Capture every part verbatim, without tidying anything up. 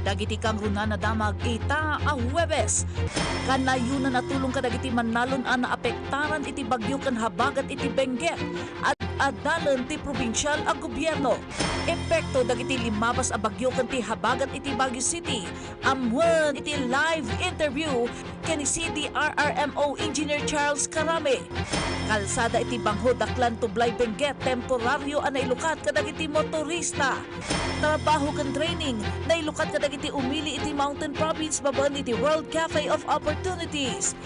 Dagiti kangrunaan a damag ita a Huwebes. Kanayonan a tulong kadagiti mannalon a naapektaran iti bagyo ken habagat iti Benguet, ad-adalen ti probinsial a gobierno. Epekto dagiti limmabas a bagyo ken ti habagat iti Baguio City, ammoen iti live interview ken ni C D R R M O Engineer Charles Carame. Kalsada iti Bangho, Daklan, Tublay, Benguet, temporario a nailukat kadagiti motorista. Trabaho ken training, nailukat kadagiti umili iti Mountain Province babaen iti World Cafe of Opportunities.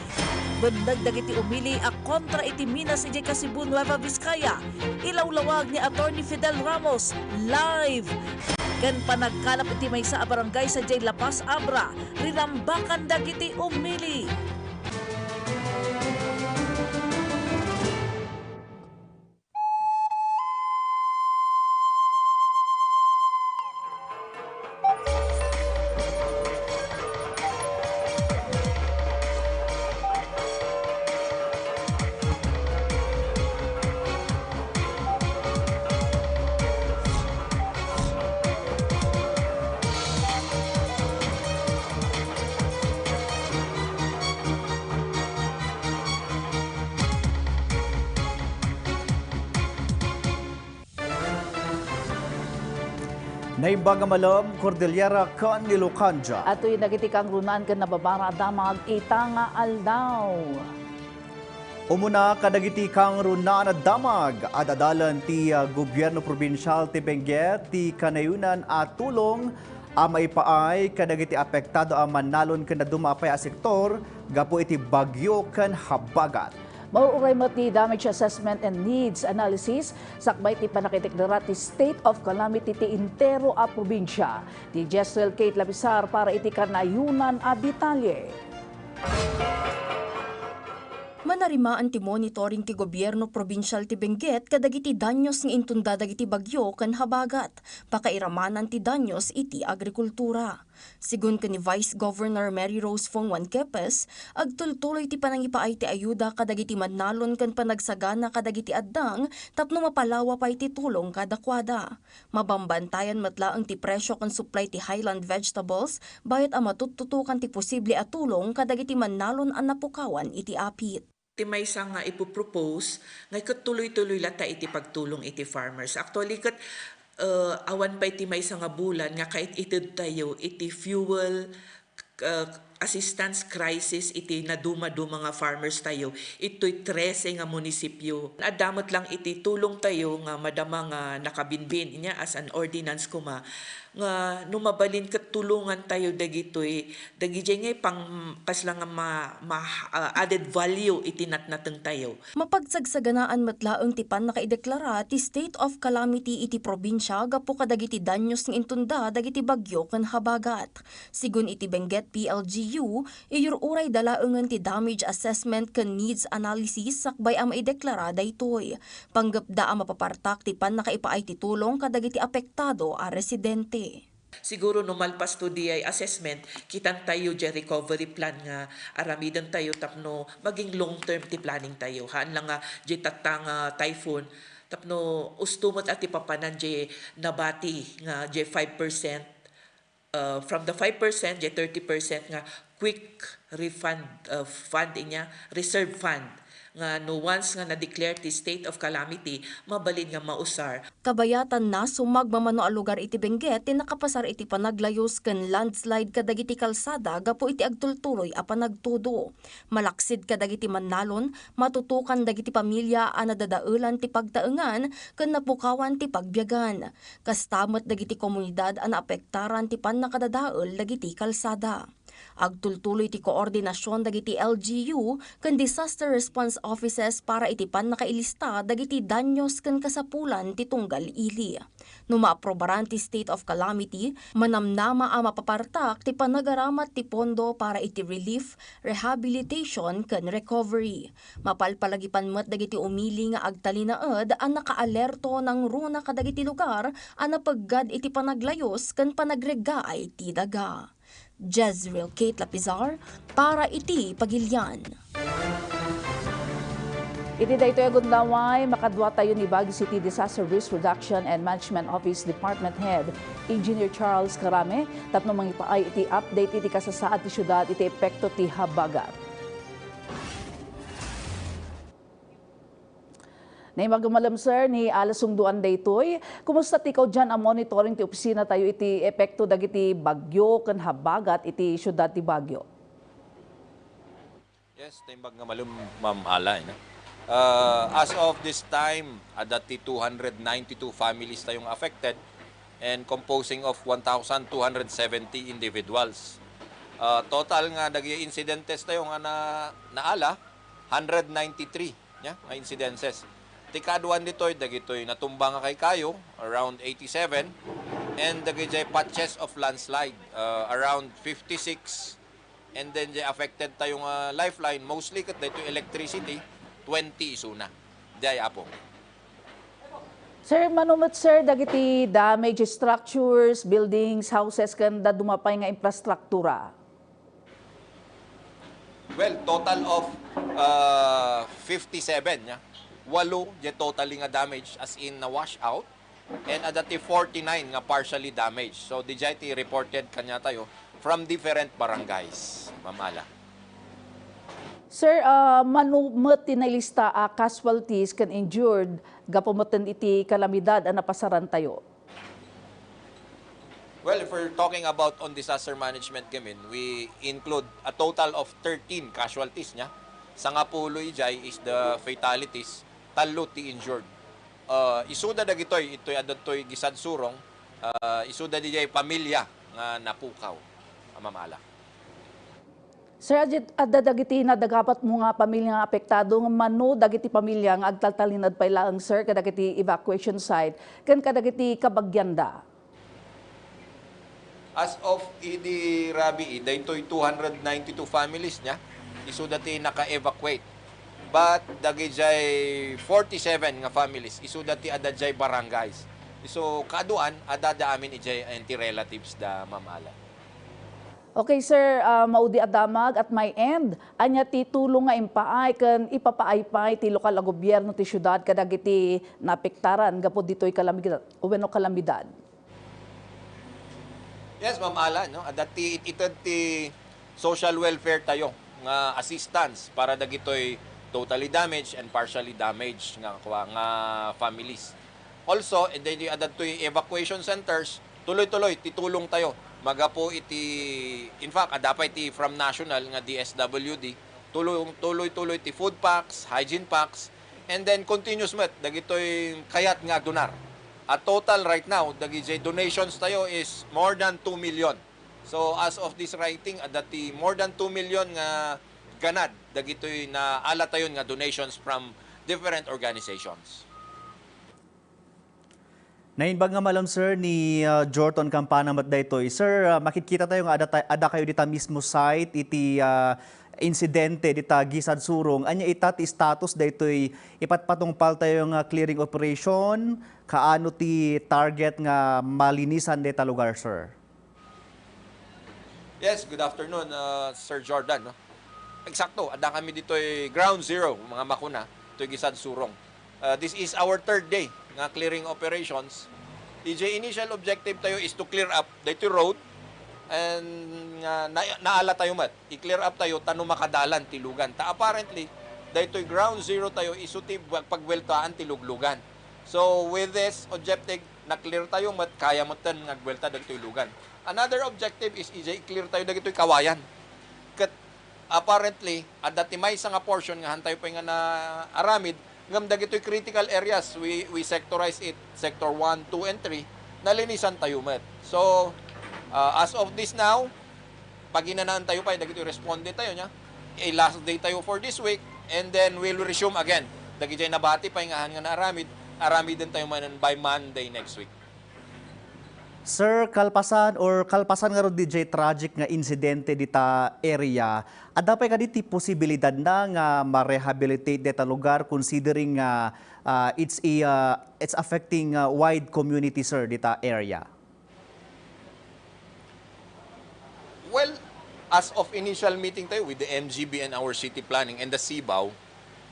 Benneg dagiti umili a kontra iti minas idiay Kasibu, Nueva Vizcaya. Ilawlawag ni Attorney Fidel Ramos, live. Ken panagkalap iti maysa a barangay sadiay La Paz, Abra, rirambakan dagiti umili. Naimbag a malem, Cordillera ken Ilocandia. Adtoy dagiti kangrunaan ken nababara a damag ita nga aldaw. Umuna kadagiti kangrunaan a damag, ad-adalen ti, ah, gobierno probinsial ti Benguet ti kanayonan a tulong a maipaay kadagiti apektado a mannalon ken dadduma a pay a sektor gapu iti bagyo ken habagat. Mauray met ti damage assessment and needs analysis sakbay ti pannakaideklara ti state of calamity ti entero a probinsia. Ni Jezreel Kate Lapisar para iti kanayonan a detalye. Manarimaan ti monitoring ti gobierno probinsial ti Benguet kadagiti danyos nga intunda dagiti bagyo ken habagat, pakairamanan ti danyos iti agrikultura. Sigun ken ni Vice Governor Mary Rose Fong Juan Quepes, agtultuloy ti panangipaay ti ayuda kadagiti mannalon ken panagsagana kadagiti addang tapno mapalawa pay ti tulong kadakuada. Mabambantayan met laeng ti presio ken supply ti highland vegetables, bayat a matuttutukan ti posible a tulong kadagiti mannalon a napukawan iti apit. Ti maysa nga ipupropose nga ket tuloy-tuloy latta iti pagtulong iti farmers. Actually, ket, uh, awan pay ti maysa nga bulan nga kait-ited tayo iti fuel, uh, assistance crisis iti naduma-duma nga farmers tayo, itoy trese nga munisipyo. Adda met lang iti tulong tayo nga madama nga nakabinbin, inya as an ordinance koma, nga no mabalin ket tulongan tayo dagitoy, dagidiay nga ipang-, kasla nga ma-, ma-, ah, added value iti natnateng tayo. Mapagsagsaganaan met laeng ti pannakaideklara ti state of calamity iti probinsia gapu kadagiti danyos nga intunda dagiti bagyo ken habagat. Sigun iti Benguet P L G U, iyur-urayda laengen ti damage assessment ken needs analysis sakbay a maideklara daytoy. Panggepda a mapapartak ti pannakaipaay ti tulong kadagiti apektado a residente. Siguro no malpas to diay assessment, kitan tayo diay recovery plan nga aramiden tayo tapno maging long term ti planning tayo. Haan lang nga diay tatta nga typhoon, tapno usto met a ti papanan diay nabati nga diay five percent, uh, from the five percent, diay thirty percent nga quick refund, uh, fund inya, reserve fund, nga no once nga na-declare ti state of calamity, mabalin nga mausar. Kabayatanna, sumagmamano a lugar iti Benguet ti nakapasar iti panaglayus ken landslide kadagiti kalsada gapu iti agtultuloy a panagtudo. Malaksid kadagiti mannalon, matutukan dagiti pamilia a nadadaelan ti pagtaengan ken napukawan ti pagbiagan. Kasta met dagiti komunidad a naapektaran ti pannakadadael dagiti kalsada. Agtultuloy ti koordinasion dagiti L G U ken disaster response offices para iti pannakailista dagiti danyos ken kasapulan ti tunggal ili. No maaprobaran ti state of calamity, manamnama a mapapartak ti panagaramat ti pondo para iti relief, rehabilitation, ken recovery. Mapalpalagipan met dagiti umili nga agtalinaed a nakaalerto nangruna kadagiti lugar a napeggad iti panaglayus ken panagreggaay ti daga. Jezreel Kate Lapizar para iti Pagilian. Iti daytoy a gundaway, makadua tayo ni Baguio City Disaster Risk Reduction and Management Office Department Head Engineer Charles Carame tapno mangipaay iti update iti kasasaad ti siudad iti epekto ti habagat. Naimbag a malem, sir, ni alas sungduan daytoy. Kumusta ti kaudian a monitoring ti opisina tayo iti epekto dagiti bagyo ken habagat iti siudad ti Baguio? Yes, naimbag nga malem, Ma'am Ala, eh, no? Uh, as of this time, adda ti two hundred ninety-two families tayo nga affected and composing of one thousand two hundred seventy individuals. Uh, total nga dagiti incidentes tayo nga na, naala, hundred ninety-three, nya, nga incidences. Ti kaaduan ditoy, dagitoy natumba nga kaykayo, around eighty-seven, and dagiti patches of landslide, uh, around fifty-six, and then the affected tayo nga lifeline, mostly ket daytoy electricity, twenty isuna. Diay, Apo. Sir, mano met, sir, dagiti damage structures, buildings, houses, ken dadduma pay nga infrastruktura? Well, total of, uh, fifty-seven, nya. Walo diay totally nga damage, as in na wash out. And adda ti forty-nine nga partially damaged. So, diay ti reported kaniatayo from different barangays, Ma'am Ala. Sir, ah, mano met ti nailista a casualties ken injured gapu metten iti kalamidad a napasarantayo? Well, if we're talking about on disaster management gamin, we include a total of thirteen casualties, nya. Sangapulo idiay is the fatalities, tallo ti injured. Uh, isuda dagitoy, itoy adda toy Gisadsurong, uh, isuda diay pamilya nga napukaw, Ma'am Ala. Sir, adda dagiti nadagapat mo nga pamilya nga apektado, nga mano dagiti pamilya nga agtaltalinaed pay laeng, sir, kadagiti evacuation site ken kadagiti kabagianda? As of idi rabii, daytoy two hundred ninety-two families, nya, isuda ti naka-evacuate. But dagidiay forty-seven nga families, isuda ti adda diay barangays. So, kaaduan, adda amin idiay, and ti relatives da, Ma'am Ala. Okay, sir, ah, maudi a damag at my end. Ania ti tulong nga impaay ken ipapaay pay ti lokal a gobierno ti siudad kadagiti naapektaran gapu ditoy kalamidad wenno kalamidad? Yes, Ma'am Ala, no? Adda ti it-, ited ti social welfare tayo nga assistance para dagitoy totally damaged and partially damaged nga, nga families. Also, eh, daydi adda toy evacuation centers, tuloy-tuloy ti tulong tayo. Magapu iti, in fact, adda pay ti from national nga D S W D, tulong, tuloy-tuloy ti food packs, hygiene packs, and then continuous met dagitoy kayat nga agdonar. A total right now, dagiti donations tayo is more than two million. So, as of this writing, adda ti more than two million nga ganad dagitoy naala tayon nga donations from different organizations. Naimbag nga malem, sir, ni, ah, Jorton Campana met daytoy. Sir, ah, makitkita tayo nga adda ta-, adda kayo dita mismo site iti, ah, insidente dita Gisadsurong. Ania ita ti status daytoy? Ipatpatungpal tayo nga clearing operation? Kaano ti target nga malinisan dayta lugar, sir? Yes, good afternoon, uh, Sir Jordan, no? Eksakto, adda kami ditoy ground zero, mga makuna, toy Gisadsurong. Uh, this is our third day nga clearing operations. Idiay initial objective tayo is to clear up daytoy road and nga na, naala tayo met. I-clear up tayo ta no makadalan ti lugan. Ta apparently, daytoy ground zero tayo isu ti pag-, pagbueltaan ti luglugan. So, with this objective, na-clear tayo met, kaya metten nga agbuelta dagitoy lugan. Another objective is idiay i-clear tayo dagitoy kawayan. Ket apparently, adda ti maysa nga portion nga han tayo pay nga naaramid, ngem dagitoy critical areas, we, we sectorize it, sector one, two, and three, nalinisan tayo met. So, uh, as of this now, paginanaan tayo pay dagitoy responde tayo nia. I-last day tayo for this week, and then we'll resume again. Dagidiay nabati pay nga han nga naaramid, aramiden tayo manen by Monday next week. Sir, kalpasan or kalpasan ngarud didiay tragic nga insidente dita area, adda pay kadi ti posibilidad na nga ma-rehabilitate dita lugar considering nga, ah, it's a, ah, it's affecting, ah, wide community, sir, dita area? Well, as of initial meeting tayo with the M G B and our city planning and the CBAW,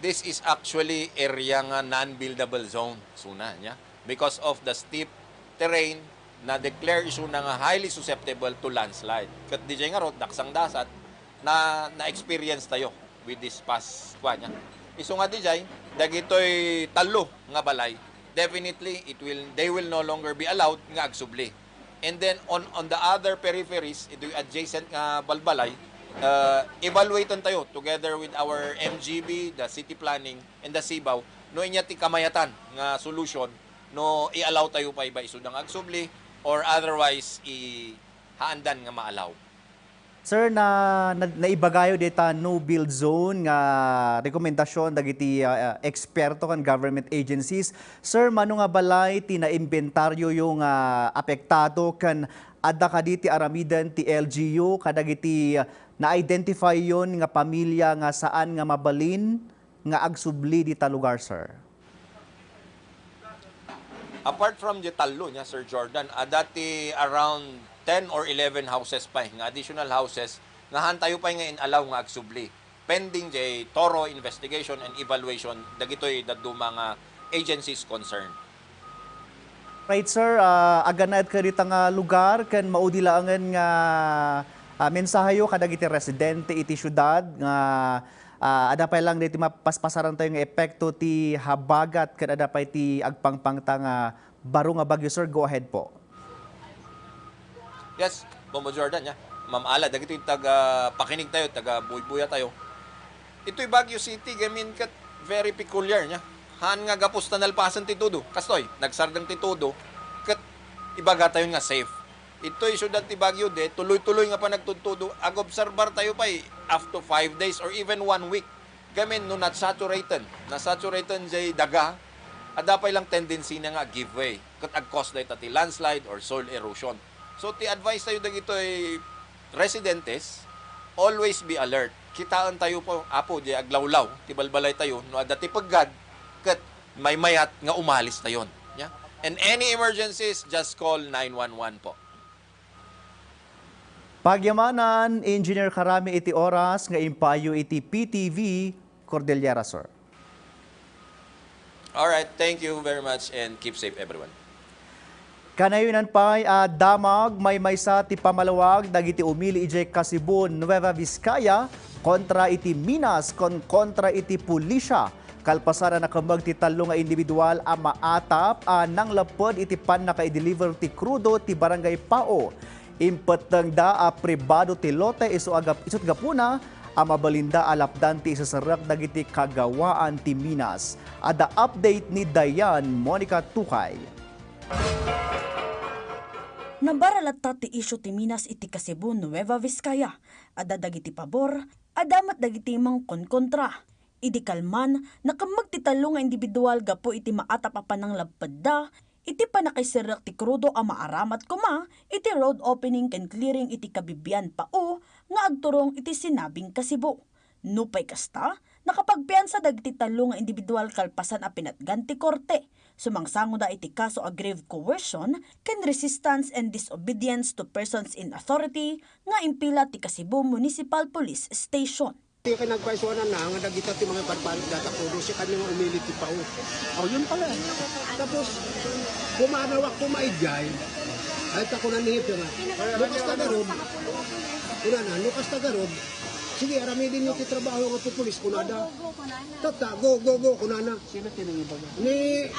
This is actually area nga non-buildable zone, isuna, nya. Because of the steep terrain, na-declare isuna nga highly susceptible to landslide. Ket dijay ngarud, daksang dasat, na, na-experience tayo with this past, kwa, nya. Isu nga dijay, dagitoy tallo nga balay, definitely, it will, they will no longer be allowed nga agsubli. And then on, on the other peripheries, itoy adjacent nga balbalay, uh, evaluaten tayo together with our M G B, the city planning, and the SIBAW, no inya ti kamayatan nga solution, no i-allow tayo pay ba isuda nga agsubli, or otherwise, i-haandan nga ma-allow. Sir, na, na, naibagayo dita no-build zone nga rekomendasyon dagiti, ah, ah, eksperto ken government agencies. Sir, mano nga balay ti naimbentaryoyo nga apektado ken adda kadi ti aramiden ti L G U kadagiti, ah, na-identifyyon nga pamilya nga saan nga mabalin nga agsubli dita lugar, sir? Apart from the tallo nya, Sir Jordan, adda ti around ten or eleven houses pay nga additional houses nga haan tayo pay nga in-allow nga agsubli, pending the thorough investigation and evaluation dagitoy dadduma nga agencies concerned. Right, sir. Ah, aganaed ka dita nga lugar ken maudi laengen nga, ah, mensaheyo kadagiti residente iti siudad nga, ah, adda pay lang diti mapaspasaran tayo nga epekto ti habagat ken adda pay ti agpangpangta nga baro nga bagyo, sir. Go ahead po. Yes, Bombo Jordan, ya. Ma'am Ala, dagitoy taga pakinig tayo, taga buybuya tayo. Itoy Baguio City, gamin ket very peculiar, nya. Haan nga gapus ta nalpasen ti tudo. Kastoy, nagsardeng ti tudo, ket ibaga tayo nga safe. Itoy siudad ti Baguio, de, tuloy-tuloy nga panagtudtudo, agobserbar tayo pay up to five days or even one week. Gamin no natsaturaten, natsaturaten jay daga, adda pay lang tendency na nga give way, ket ag-cause dayta ti landslide or soil erosion. So, ti advice tayo dagitoy residentes, always be alert. Kitaen tayo po, apo, di aglawlaw ti balbalay tayo, no adda ti peggad, ket maymayat nga umalis tayon. Yeah? And any emergencies, just call nine one one po. Pagyamanan, Engineer Karami, iti oras nga impayo iti P T V Cordillera, sir. All right, thank you very much and keep safe, everyone. Kanayonan pay a damag, maymaysa ti pamalawag dagiti umili idiay Kasibu, Nueva Vizcaya, kontra iti Minas ken kontra iti Pulisia. Kalpasan a nakemmeg ti tallo nga individual a maatap a nanglepped iti pannakaideliver ti krudo ti Barangay Pao. Impettengda a pribado ti lote isu a gap-, isu't gapuna a mabalinda a lapdan ti iseserrek dagiti kagawaan ti Minas. Adda update ni Diane Monica Tukay. Nabara latta ti isyu ti Minas iti Kasibu, Nueva Vizcaya. Adda dagiti pabor, adda met dagiti mangkonkontra. Idi kalman, nakemmeg ti tallo nga individual gapu iti maatap a panangleppedda iti pannakaiserrek ti krudo a maaramat koma iti road opening ken clearing iti Kabibian Pao nga agturong iti sinabing Kasibu. Nupay kasta, nakapagpiansa dagiti tallo nga individual kalpasan a pinatgan ti korte. Sumangsangoda iti kaso a grave coercion ken resistance and disobedience to persons in authority nga impila ti Kasibu Municipal Police Station. Ti kinagpaisuanan na nga dagita ti mga barbarik data kuno si kanya nga umili ti pao. Oh, yun pala. Tapos, pumanawak ko maijay. Ay, ta kunan ni Hepe nga. Lukas ka garod. Kunana, lukas ka garod. Sige, aramidin nyo ti trabaho nga pupulis, kunada. Tata, go, go, go, kunana. Sino ti nangibaga? Ni,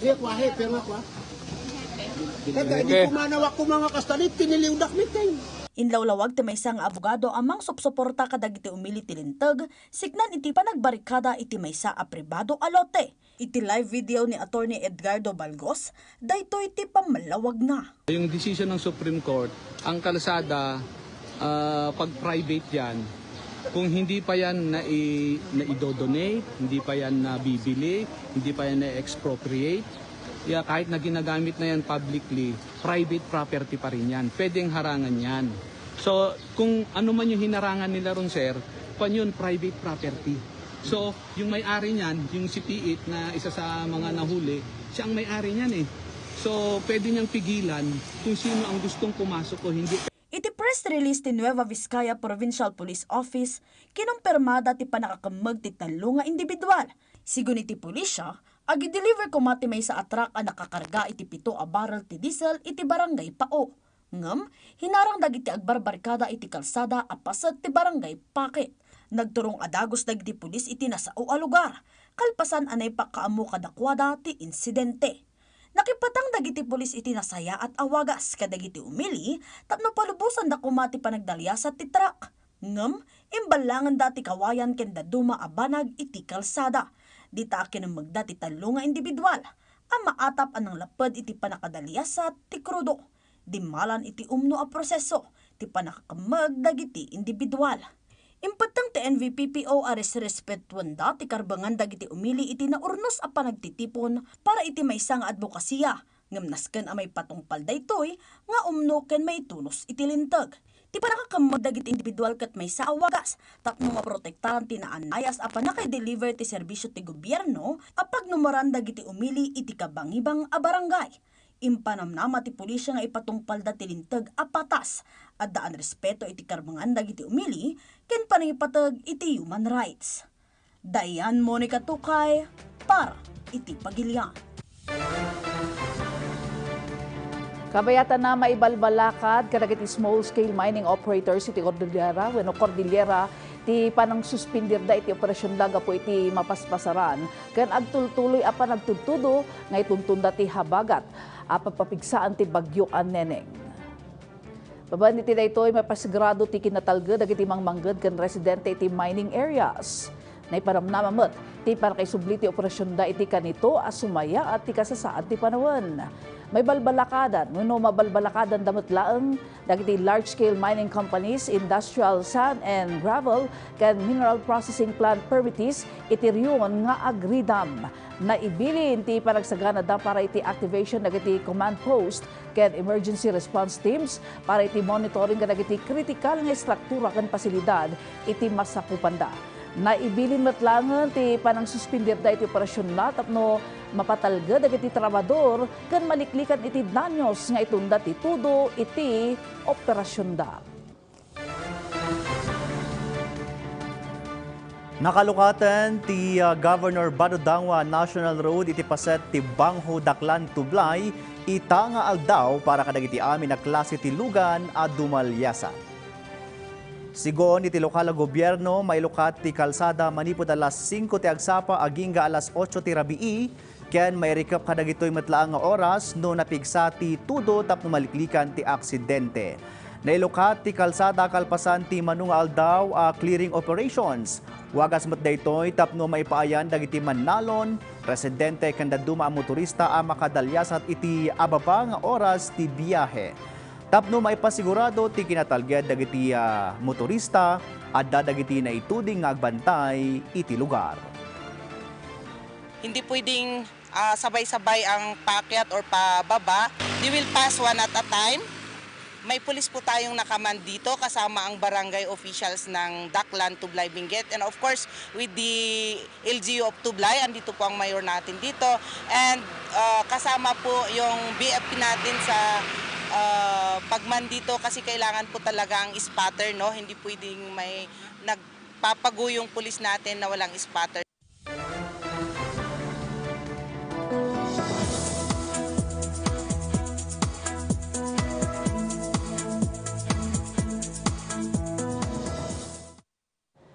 ni Kwahe, pero nga kwa. Kada di pumanawak ko mga kastalit, tiniliwdak ni Ting. Inlawlawag ti maysa nga abogado a mangsupsuporta kadagiti umili ti linteg, siknan iti panagbarikada iti maysa a pribado a lote. Iti live video ni Attorney Edgardo Balgos, daytoy ti pammallawagna. Yung decision ng Supreme Court, ang kalsada, ah, pag private yan, kung hindi pa yan nai-, naidodonate, hindi pa yan nabibili, hindi pa yan na-expropriate, yeah, kahit na ginagamit na yan publicly, private property pa rin yan. Pwedeng harangan yan. So, kung ano man yung hinarangan nila ron, sir, kwan yun, private property. So, yung may-ari niyan, yung si Piit na isa sa mga nahuli, siya ang may-ari niyan eh. So, pwede niyang pigilan kung sino ang gustong pumasok o hindi. Iti press release ti Nueva Vizcaya Provincial Police Office, kinumpirmada ti pannakakemmeg ti tallo nga individual. Sigun iti pulisya, agi-deliver koma ti maysa a truck a nakakarga iti pito a barrel ti diesel iti Barangay Pao. Ngem, hinarang dagiti agbarbarkada iti kalsada a paset ti Barangay Paket. Nagturong a dagus dagiti pulis iti nasao a lugar, kalpasan a naipakaammo kadakuada ti insidente. Nakipatang dagiti pulis iti nasayaat a wagas kadagiti umili tapno palubosanda koma ti panagdaliasat ti truck. Ngem, imballangenda ti kawayan ken dadduma a banag iti kalsada. Dita a kinemmegda ti tallo nga individual a maatap a nanglapped iti pannakadaliasat ti krudo. Dimmalan iti umno a proseso ti pannakakemmeg dagiti individual. Impetteng ti N V P P O a resrespetuenda ti karbengan dagiti umili iti naurnos a panagtitipon para iti maysa nga adbokasiya, ngem nasken a maipatungpal daytoy nga umno ken maitunos iti linteg. Ti pannakakemmeg dagiti individual ket maysa a wagas tapno maprotektaran ti naanayas a pannakadeliver ti serbisio ti gobierno a pagnumeran dagiti umili iti kabangibang a barangay. Impanamnama ti pulisya nga ipatungpalda ti linteg a patas, addaan respeto iti karbengan dagiti umili ken pannangipateg iti human rights. Diane Monica Tukay para iti Pagilian. Kabayatan a maibalbalakad kadagiti small-scale mining operators iti Cordillera wenno Cordillera ti panangsuspindirda iti operasionda gapu iti mapaspasaran ken agtultuloy a panagtudtudo nga ituntonda ti habagat a pagpapigsaan ti Bagyo a Neneng. Babaen iti daytoy, mapasigurado ti kinatalged dagiti mangmangged ken residente iti mining areas. Naipanamnama met ti pannakaisubli ti operasionda iti kanito a sumayaat ti kasasaad ti panawen. Maibalbalakadan wenno mabalbalakadanda met laeng dagiti large-scale mining companies, industrial sand and gravel, ken mineral processing plant permittees iti rehiyon nga agridam. Naibilin ti panagsaganada para iti activation dagiti command post ken emergency response teams para iti monitoring kadagiti kritikal nga istruktura ken pasilidad iti masakupanda. Naibilin met laengen ti panangsuspindirda iti operasionna tapno mapatalged dagiti trabahador ken maliklikan iti danyos nga itunda ti tudo iti operasionda. Nakalukaten ti, ah, Governor Bato Dangua National Road iti paset ti Bangho Daklan Tublay ita nga aldaw para kadagiti amin a klase ti lugan a dumaliasat. Sigun iti lokal a gobierno, mailukat ti kalsada manipud alas singko ti agsapa agingga alas otso ti rabii, ken mairikep kadagitoy met laeng nga oras no napigsa ti tudo tapno maliklikan ti aksidente. Nailukat ti kalsada kalpasan ti mano nga aldaw a clearing operations. Wagas met daytoy tapno maipaayan dagiti mannalon, residente ken dadduma a motorista a makadaliasat iti ababa nga oras ti biahe. Tapno maipasigurado ti kinatalged dagiti, ah, motorista, adda dagiti naituding nga agbantay iti lugar. Hindi pwedeng, ah, sabay-sabay ang paakyat or pababa. They will pass one at a time. May pulis po tayong nakaman dito kasama ang barangay officials ng Daklan, Tublay, Benguet. And of course, with the L G U of Tublay, andito po ang mayor natin dito. And, ah, kasama po yung B F P natin sa, ah, pagman dito kasi kailangan po talaga ang spotter, no? Hindi pwedeng may nagpapago yung pulis natin na walang spotter.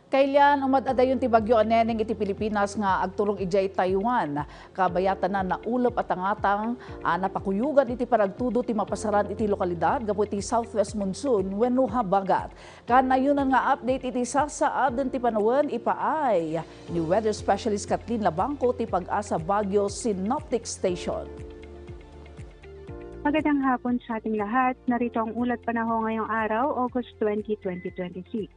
Kailian, umad-adayon ti Bagyo a Neneng iti Pilipinas nga agturong idiay Taiwan. Kabayatan a naulep a tangatang a napakuyogan iti panagtudo ti mapasaran iti lokalidad gapu iti southwest monsoon wenno habagat. Kanayonan nga update iti sasaaden ti panawen ipaay ni weather specialist Kathleen Labangco ti PAGASA Baguio Synoptic Station. Magandang hapon sa ating lahat. Narito ang ulat panahon ngayong araw, August twenty, twenty twenty-six.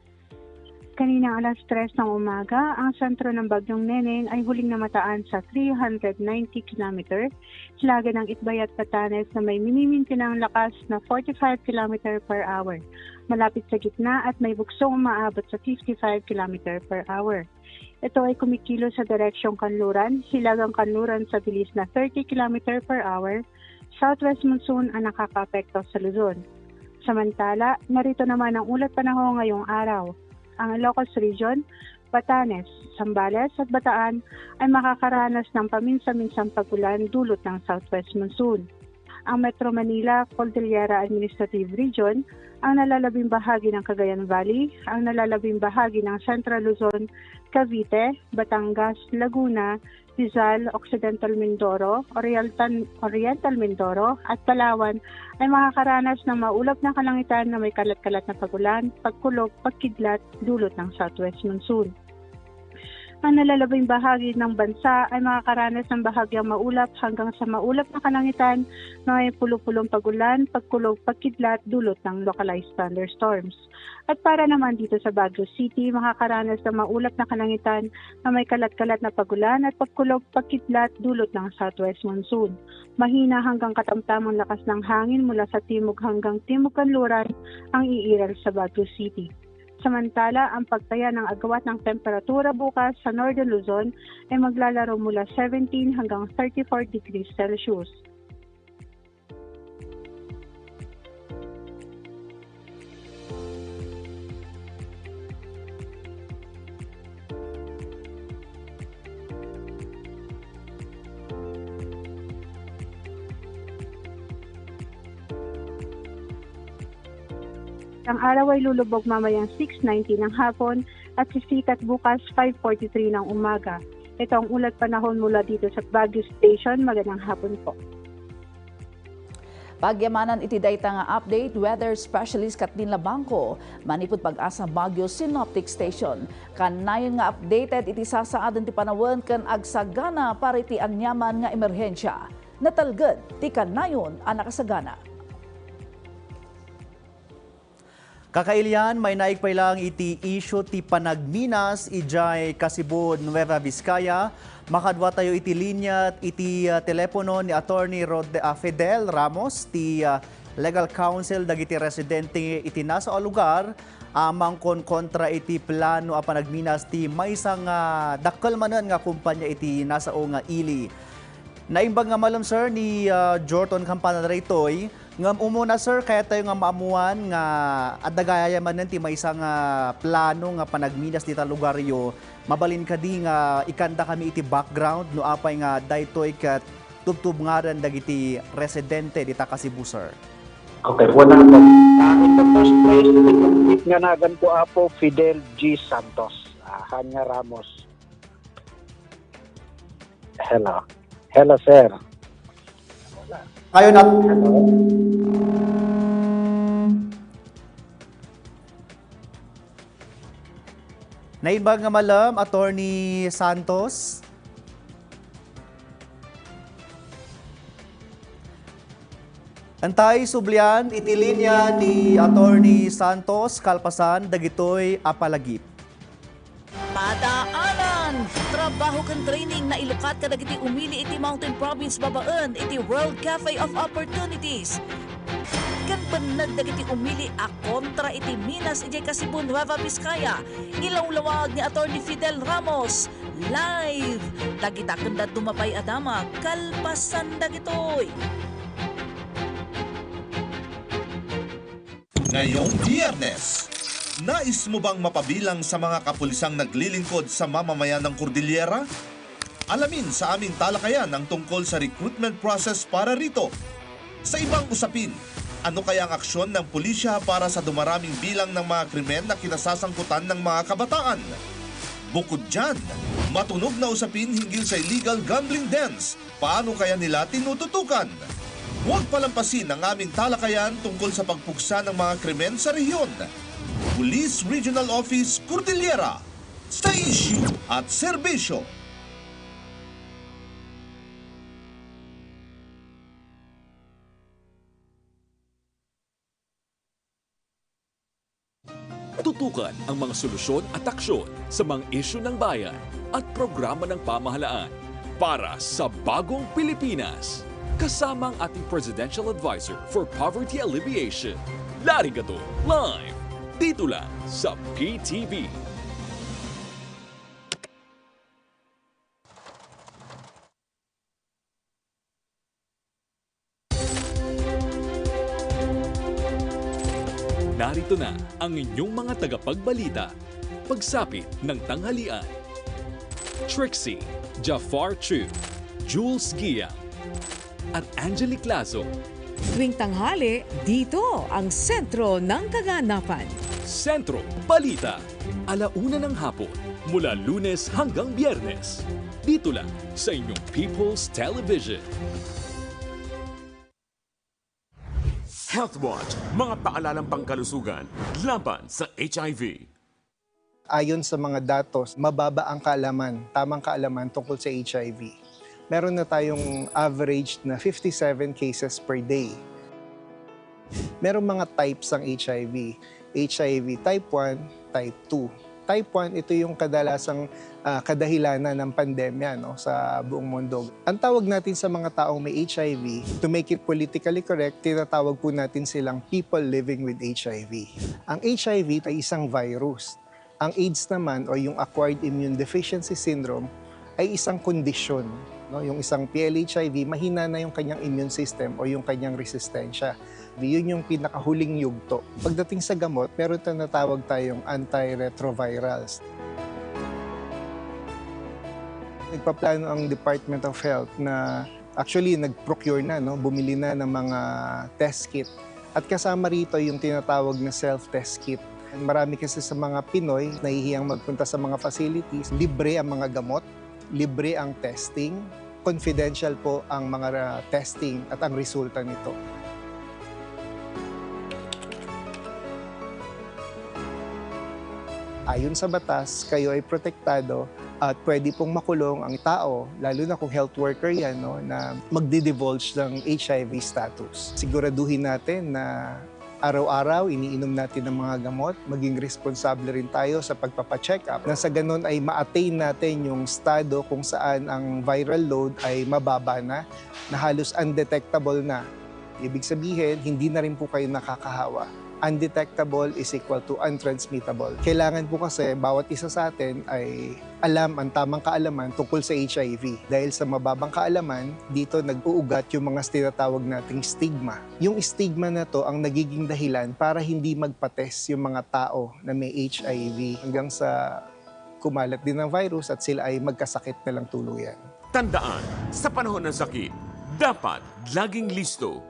Kaninang alas tres ng umaga, ang sentro ng Bagyong Neneng ay huling namataan sa three hundred ninety kilometer hilaga ng Itbayat, Batanes na may minimintinang lakas na forty-five kilometer per hour, malapit sa gitna at may buksong umaabot sa fifty-five kilometer per hour. Ito ay kumikilos sa direksyong kanluran, hilagang kanluran sa bilis na thirty kilometer per hour, southwest monsoon ang nakakaapekto sa Luzon. Samantala, narito naman ang ulat panahon ngayong araw. Ang Ilocos Region, Batanes, Zambales at Bataan ay makakaranas ng paminsan-minsang pagulan dulot ng southwest monsoon. Ang Metro Manila, Cordillera Administrative Region, ang nalalabing bahagi ng Cagayan Valley, ang nalalabing bahagi ng Central Luzon, Cavite, Batangas, Laguna, Rizal, Occidental Mindoro, Oriental, Oriental Mindoro at Palawan ay makakaranas ng maulap na kalangitan na may kalat-kalat na pagulan, pagkulog, pagkidlat, dulot ng southwest monsoon. Ang nalalabing bahagi ng bansa ay makakaranas ng bahagyang maulap hanggang sa maulap na kalangitan na may pulupulong pagulan, pagkulog, pagkidlat, dulot ng localized thunderstorms. At para naman dito sa Baguio City, makakaranas ng maulap na kalangitan na may kalat-kalat na pagulan at pagkulog, pagkidlat, dulot ng southwest monsoon. Mahina hanggang katamtamang lakas ng hangin mula sa timog hanggang timog kanluran ang iiral sa Baguio City. Samantala, ang pagtaya ng agwat ng temperatura bukas sa Northern Luzon ay maglalaro mula seventeen hanggang thirty-four degrees Celsius. Ang araw ay lulubog mamayang six nineteen ng hapon at sisikat bukas five forty-three ng umaga. Ito ang ulat panahon mula dito sa Baguio Station. Magandang hapon po. Pagyamanan iti dayta nga update, weather specialist Katlin Labangco, manipud Pag-asa Baguio Synoptic Station. Kanayon nga updated iti sasaaden ti panawen ken agsagana para iti aniaman nga emerhensia. Natalged ti kanayon a nakasagana. Kakailian, mainaig pay laeng iti isyu ti panagminas idiay Kasibu, Nueva Vizcaya. Makadua tayo iti linya iti, ah, telepono ni Attorney Rod-, ah, Fidel Ramos, ti, ah, legal counsel dagiti residente iti nasao a lugar, amangkon kontra iti plano a panagminas ti maysa nga dakkel manen nga kumpanya iti nasao nga ili. Naimbag nga malem, sir, ni, ah, Jorton Campana daytoy. Ngem umuna, sir, kayat tayo nga maammuan nga adda gayam manen ti maysa nga plano nga panagminas dita lugaryo. Mabalin kadi nga ikandakami iti background no apay nga daytoy ket tubtubngaden dagiti residente dita Kasibu, sir? Okay, una po. Ah, in the first place, iti nga naganko, Apo Fidel G Santos. Ah, haan nga Ramos. Hello. Hello, sir. Kayo na. Hello. Naimbag nga malem, Attorney Santos. Ania ti sublian iti linya ni Attorney Santos kalpasan dagitoy a palagip. Padaanan! Trabaho ken training nailukat kadagiti umili iti Mountain Province babaen iti World Cafe of Opportunities. Ken benneg dagiti umili a kontra iti minas idiay Kasibu, Nueva Vizcaya. Ilawlawag ni Attorney Fidel Ramos. Live! Dagita ken dadduma pay a damag kalpasan dagitoy. Ngayong Biyernes, nais mo bang mapabilang sa mga kapulisang naglilingkod sa mamamayan ng Cordillera? Alamin sa aming talakayan ang tungkol sa recruitment process para rito. Sa ibang usapin, ano kaya ang aksyon ng pulisya para sa dumaraming bilang ng mga krimen na kinasasangkutan ng mga kabataan? Bukod dyan, matunog na usapin hinggil sa illegal gambling dens. Paano kaya nila tinututukan? Huwag palampasin ang aming talakayan tungkol sa pagpuksa ng mga krimen sa rehiyon. Police Regional Office, Cordillera. Sa isyu at serbisyo. Tutukan ang mga solusyon at aksyon sa mga isyu ng bayan at programa ng pamahalaan para sa bagong Pilipinas. Kasama ang ating Presidential Advisor for Poverty Alleviation, Larry Gatto, live dito lang sa P T V. Narito na ang inyong mga tagapagbalita. Pagsapit ng tanghalian, Trixie, Jafar Chu, Jules Gia, at Angelic Lazo. Tuwing tanghali, dito ang sentro ng kaganapan. Sentro Balita, ala una ng hapon, mula Lunes hanggang Biyernes. Dito lang sa inyong People's Television. Health Watch, mga paalalang pangkalusugan laban sa H I V. Ayon sa mga datos, mababa ang kaalaman, tamang kaalaman tungkol sa H I V. Meron na tayong average na fifty-seven cases per day. Merong mga types ang H I V. H I V type one, type two. Type one, ito yung kadalasang, ah, kadahilanan ng pandemya, no, sa buong mundo. Ang tawag natin sa mga taong may H I V, to make it politically correct, tinatawag po natin silang people living with H I V. Ang H I V ay isang virus. Ang AIDS naman o yung acquired immune deficiency syndrome ay isang kondisyon, no? Yung isang P L H I V, mahina na yung kanyang immune system o yung kanyang resistensya. Yun yung pinakahuling yugto. Pagdating sa gamot, meron tayong natawag tayong antiretrovirals. Nagpaplano ang Department of Health na, actually, nag-procure na, no? Bumili na ng mga test kit. At kasama rito yung tinatawag na self-test kit. Marami kasi sa mga Pinoy nahihiyang magpunta sa mga facilities. Libre ang mga gamot, libre ang testing, confidential po ang mga, ah, testing at ang resulta nito. Ayon sa batas, kayo ay protektado at pwede pong makulong ang tao, lalo na kung health worker yan, no, na magdi-divulge ng H I V status. Siguraduhin natin na araw-araw iniinom natin ang mga gamot, maging responsable rin tayo sa pagpapacheck-up, na sa ganun ay ma-attain natin yung estado kung saan ang viral load ay mababa na, na halos undetectable na. Ibig sabihin, hindi na rin po kayo nakakahawa. Undetectable is equal to untransmittable. Kailangan po kasi bawat isa sa atin ay alam ang tamang kaalaman tungkol sa H I V. Dahil sa mababang kaalaman, dito nag-uugat yung mga tinatawag nating stigma. Yung stigma na to ang nagiging dahilan para hindi magpa-test yung mga tao na may H I V, hanggang sa kumalat din ang virus at sila ay magkasakit na lang tuluyan. Tandaan, sa panahon ng sakit, dapat laging listo.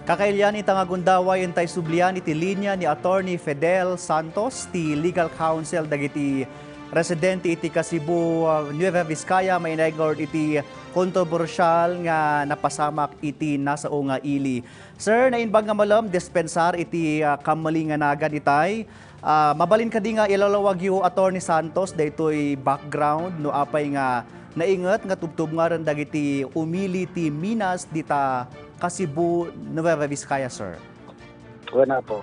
Kakailian ita nga gundaway, intay sublian iti linia ni Attorney Fidel Santos, ti legal counsel dagiti residente iti Kasibu, uh, Nueva Vizcaya, mainaigor iti kontrobersial nga napasamak iti nasao nga ili. Sir, naimbag nga malem dispensar iti, uh, kammalingan itay. Ah, mabalin kadi nga ilalawagyo, Attorney Santos, daytoy background no apay nga nainget nga tubtubngaren dagiti umili ti Minas dita Kasibu, Nueva Vizcaya, sir? Wen, Apo.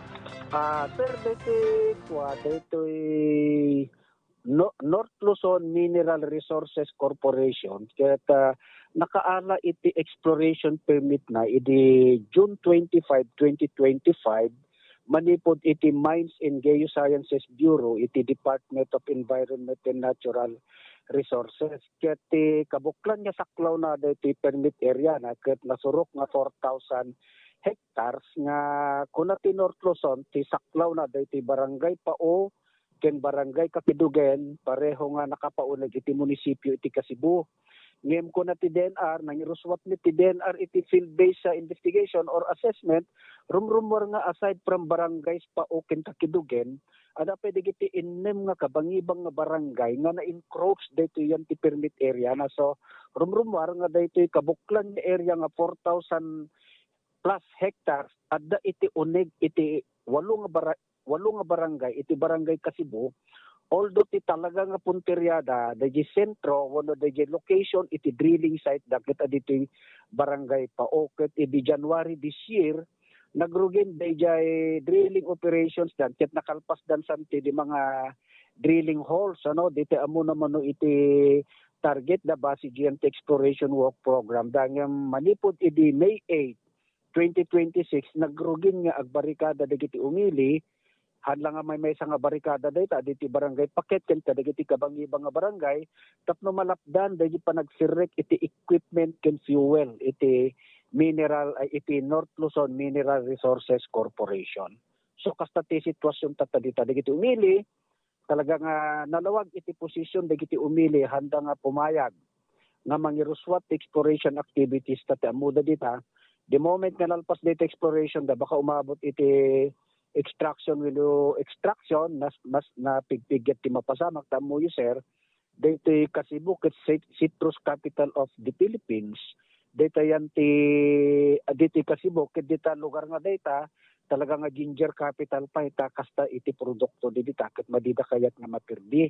Ah, sir, daytoy, kua, daytoy No-, North Luzon Mineral Resources Corporation ket, ah, nakaala iti exploration permit na idi June twenty-five, twenty twenty-five, manipud iti Mines and Geosciences Bureau iti Department of Environment and Natural Resources. Ket ti kabuklan nga saklawna daytoy permit area na ket nasurok nga four thousand hectares nga kuna ti North Luzon ti saklawna daytoy Barangay Pao ken Barangay Kakidugen, pareho nga nakapauneg iti munisipio iti Kasibu. Ngem kuna ti D N R, nangiruswat met ti D N R iti field-based, ah, investigation or assessment, rumrumuar nga aside from barangays Pao ken Kakidugen, adda pay dagiti innem nga kabangibang nga barangay nga na-encroach daytoy yan ti permit area na. So, rumrumuar nga daytoy kabuklan nga area nga four thousand plus hectares, adda iti uneg iti walo nga bara-, walo nga barangay iti Barangay Kasibu, although ti talaga nga punteria da, dayjay sentro wenno dayjay location iti drilling site da ket aditoy Barangay Pao. Ket idi January this year, nagrugin dayjay drilling operations dan ket nakalpasdan santi di mga drilling holes, ano, diti ammo na mano iti target da base diyan ti exploration work program da. Ngem manipud idi May eight, twenty twenty-six, nagrugin nga agbarikada dagiti umili, haan la nga maymaysa nga barikada dayta, diti barangay Paket ken kadagiti kabangiba nga barangay, tapno malapdan dagiti panagsirrek iti equipment ken fuel iti mineral, ay, iti North Luzon Mineral Resources Corporation. So, kasta ti sitwasyon tatta dita dagiti umili, talaga nga nalawag iti posisyon dagiti umili, handa nga pumayag nga mangiruswat ti exploration activities ta ti ammoda dita. The moment nga nalpas dita exploration da, baka umabot iti extraction, wenno extraction, nas-, mas napigpigget ti mapasamak ta ammoyo, sir, daytoy Kasibo ket cit-, citrus capital of the Philippines. Daytayan ti, ah, ditoy Kasibo ket dita lugar nga dayta, talaga nga ginger capital pay ta kasta iti produkto dita ket madida kayat nga mapirdi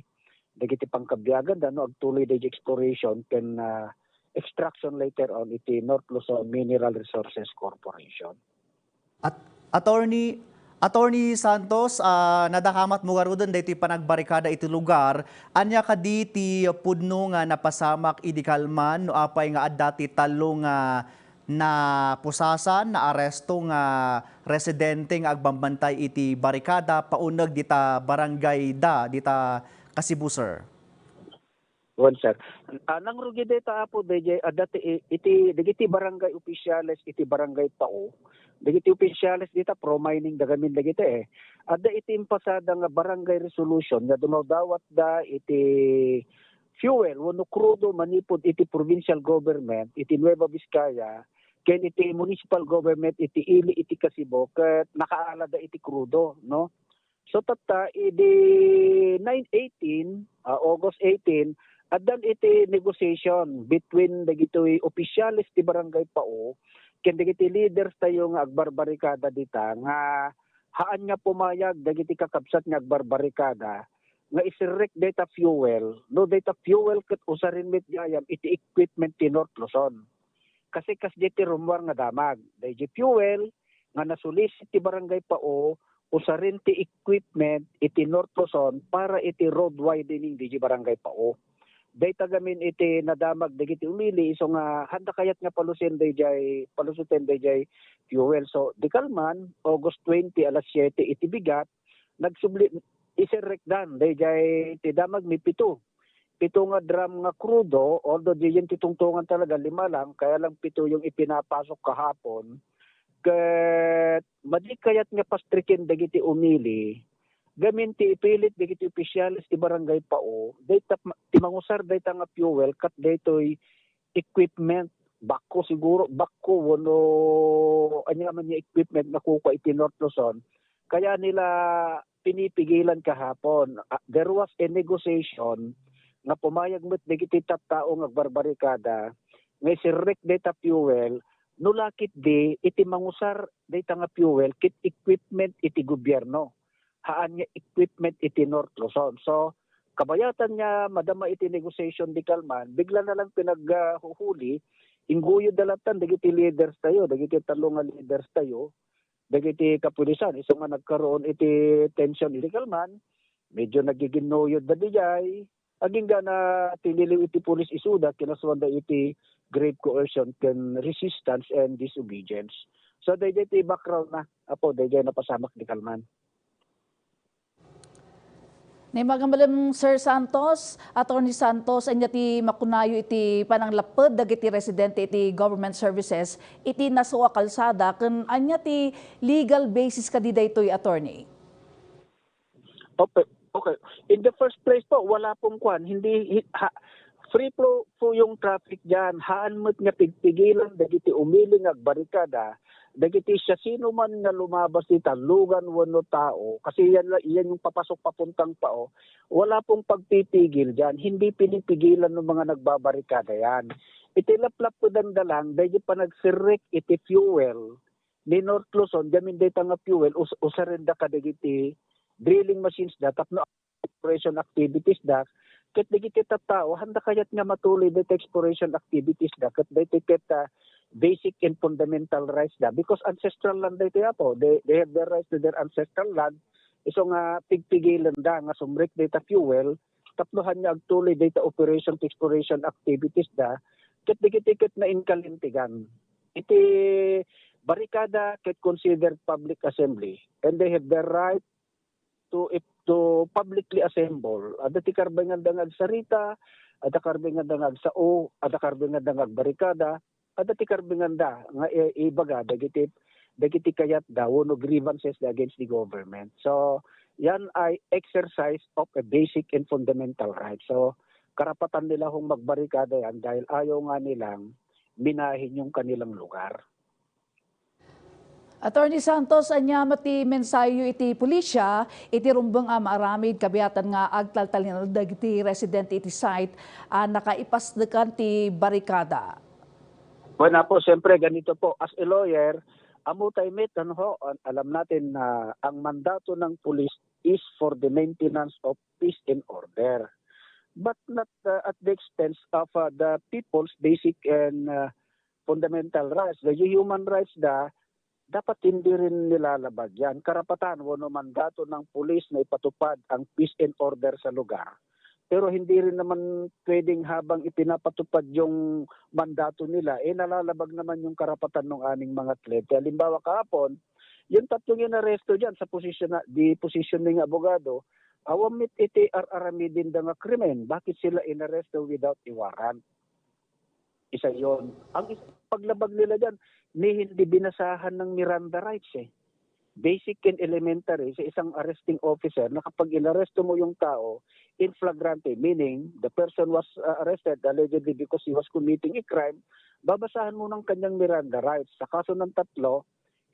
dagiti pangkabiaganda no agtuloy daydi exploration ken, ah, extraction later on iti North Luzon Mineral Resources Corporation. At Attorney, Attorney Santos, ah, nadakamatmo garuden daytoy panagbarikada iti lugar. Ania kadi ti pudno nga napasamak idi kalman no apay nga adda ti tallo nga napusasan, naaresto nga residente nga agbambantay iti barikada pauneg dita barangay da, dita Kasibo, sir? Wen, sir. Ah, nangrugi dayta, Apo, dayjay, ah, dati, i-, iti, dagiti barangay opisyales iti barangay Pao. Dagiti opisyales dita, pro-mining da gamin dagiti, eh. Adda iti impasada nga barangay resolution nga dumawdawatda iti fuel wenno krudo manipud iti provincial government iti Nueva Vizcaya ken iti municipal government iti ili iti Kasibo ket nakaalada iti krudo, no? So, tatta, idi nine eighteen, ah, August eighteen, addan iti negotiation between dagitoy opisyales ti Barangay Pao ken dagiti leaders tayo nga agbarbarikada dita nga haan nga pumayag dagiti kakabsat nga agbarbarikada nga iserrek dayta fuel, no, dayta fuel ket usaren met gayam iti equipment ti North Luzon. Kasi kasdi ti rummuar nga damag, daydi fuel nga nasulisit ti Barangay Pao, usaren ti equipment iti North Luzon para iti road widening daydi Barangay Pao. Dayta gamin iti nadamag dagiti umili, isu nga handa kayat nga palusen dayjay, palusuten dayjay fuel. So, di kalman, August twenty, alas siete iti bigat, nagsubli, iserrekdan dayjay ti damagmi pito. Pito nga drum nga krudo, although diyen ti tungtongan talaga, lima lang, kaya lang pito yung ipinapasok kahapon. Ket madi kayat nga pastriken dagiti umili, gamin ti ipilit dagiti opisyales ti Barangay Pao, dayta, ti mangusar dayta nga fuel, ket daytoy equipment, backhoe siguro, backhoe wenno ania man nga equipment nga kukua iti North Luzon. Kaya nila pinipigilan kahapon. Ah, there was a negotiation nga pumayag met dagiti tattao nga agbarbarikada nga iserrek dayta fuel no la ketdi iti mangusar dayta nga fuel ket equipment iti gobierno. Haan nga equipment iti North Luzon. So, kabayatan nga madama iti negotiation di kalman, bigla na lang pinaghuhuli, ingguyod da lattan dagiti leaders tayo, dagiti tallo nga leaders tayo, dagiti kapulisan, isu nga nagkaroon iti tension iti kalman, medyo nagiginnuyod da dijay, agingga na tiniliw iti pulis isuda, kinasuanda iti grave coercion ken resistance and disobedience. So, dayjay ti background na, Apo, dayjay napasamak di kalman. Naimbag a malem, Sir Santos, Attorney Santos, ania ti makunayo iti pananglapped dagiti residente iti government services iti naso a kalsada, ken ania ti legal basis kadi daytoy, Attorney? Okay, okay. In the first place po, wala pong kwan, hindi, hi-, ha, free flow po yung traffic diyan. Haan met nga pigpigilan dagiti umili nga agbarikada, dagiti siasino man nga lumabas ti tallugan wenno tao, kasi yan la, yan yung papasok papuntang Pao. Wala pong pagpipigil diyan. Hindi pinipigilan ng mga nagbabarikada yan. Iti laplapedanda lang, daydi panagsirrek iti fuel ni North Luzon, gamin dayta nga fuel, us-, usarenda kadagiti drilling machines da, tapno exploration activities da, ket dagiti tattao, handa kayat nga matuloy dayta exploration activities da, ket dayta ket, ah, basic and fundamental rights da, because ancestral land dayta, Apo. They, they have their rights to their ancestral land. Isu nga pigpigilan da nga sumrek dayta fuel, tapno haan nga agtuloy dayta operation to exploration activities da, ket dagiti ket nainkalintigan. Iti barikada ket considered public assembly, and they have the right to, if, to publicly assemble. Adda ti karbenganda nga agsarita, adda karbenganda nga agsao, adda karbenganda nga agbarikada, adda ti karbenganda nga i-, ibaga dagiti, dagiti kayatda wenno grievances da against the government. So, yan ay exercise of a basic and fundamental right. So, karapatan nila hong magbarikada yan dahil ayaw nga nilang minahin yung kanilang lugar. Attorney Santos, ania met ti mensaheyo iti pulisya iti rumbeng a maaramid kabiatan nga agtaltalinaed dagiti residente iti site a nakaipasdekan ti barikada? Bueno po, siyempre ganito po, as a lawyer, amu tayo met, ano ho, an-, alam natin na ang mandato ng pulis is for the maintenance of peace and order, but not, uh, at the expense of, uh, the people's basic and, uh, fundamental rights, the human rights da, dapat hindi rin nilalabag yan. Karapatan wenno mandato ng pulis na ipatupad ang peace and order sa lugar. Pero hindi rin naman pwedeng habang ipinapatupad yung mandato nila, eh, nalalabag naman yung karapatan ng aming mga kliyente. Halimbawa, kahapon, yung tatlong inaresto dyan sa posisyon na, di posisyon ng abogado, awan met iti ar-aramiden da nga krimen. Bakit sila inaresto without a warrant? Isa yon. Ang is-, paglabag nila dyan, ni hindi binasahan ng Miranda rights eh. Basic and elementary sa isang arresting officer na kapag inaresto mo yung tao in flagrante, meaning the person was, uh, arrested allegedly because he was committing a crime, babasahan mo ng kanyang Miranda rights. Sa kaso ng tatlo,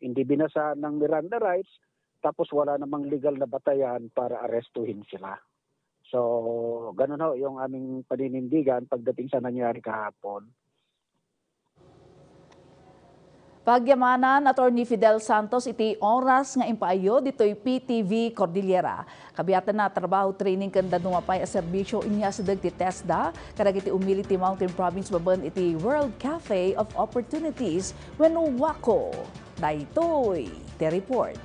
hindi binasahan ng Miranda rights, tapos wala namang legal na batayan para arestuhin sila. So, ganun ho yung aming paninindigan pagdating sa nangyari kahapon. Pagyamanan, Attorney Fidel Santos, iti oras nga impaayyo ditoy P T V Cordillera. Kabiatan na trabaho, training ken dadduma pay a serbisyo inyasdeg ti TESDA kadagiti umili ti Mountain Province babaen iti World Cafe of Opportunities wenno WACO. Daytoy ti report.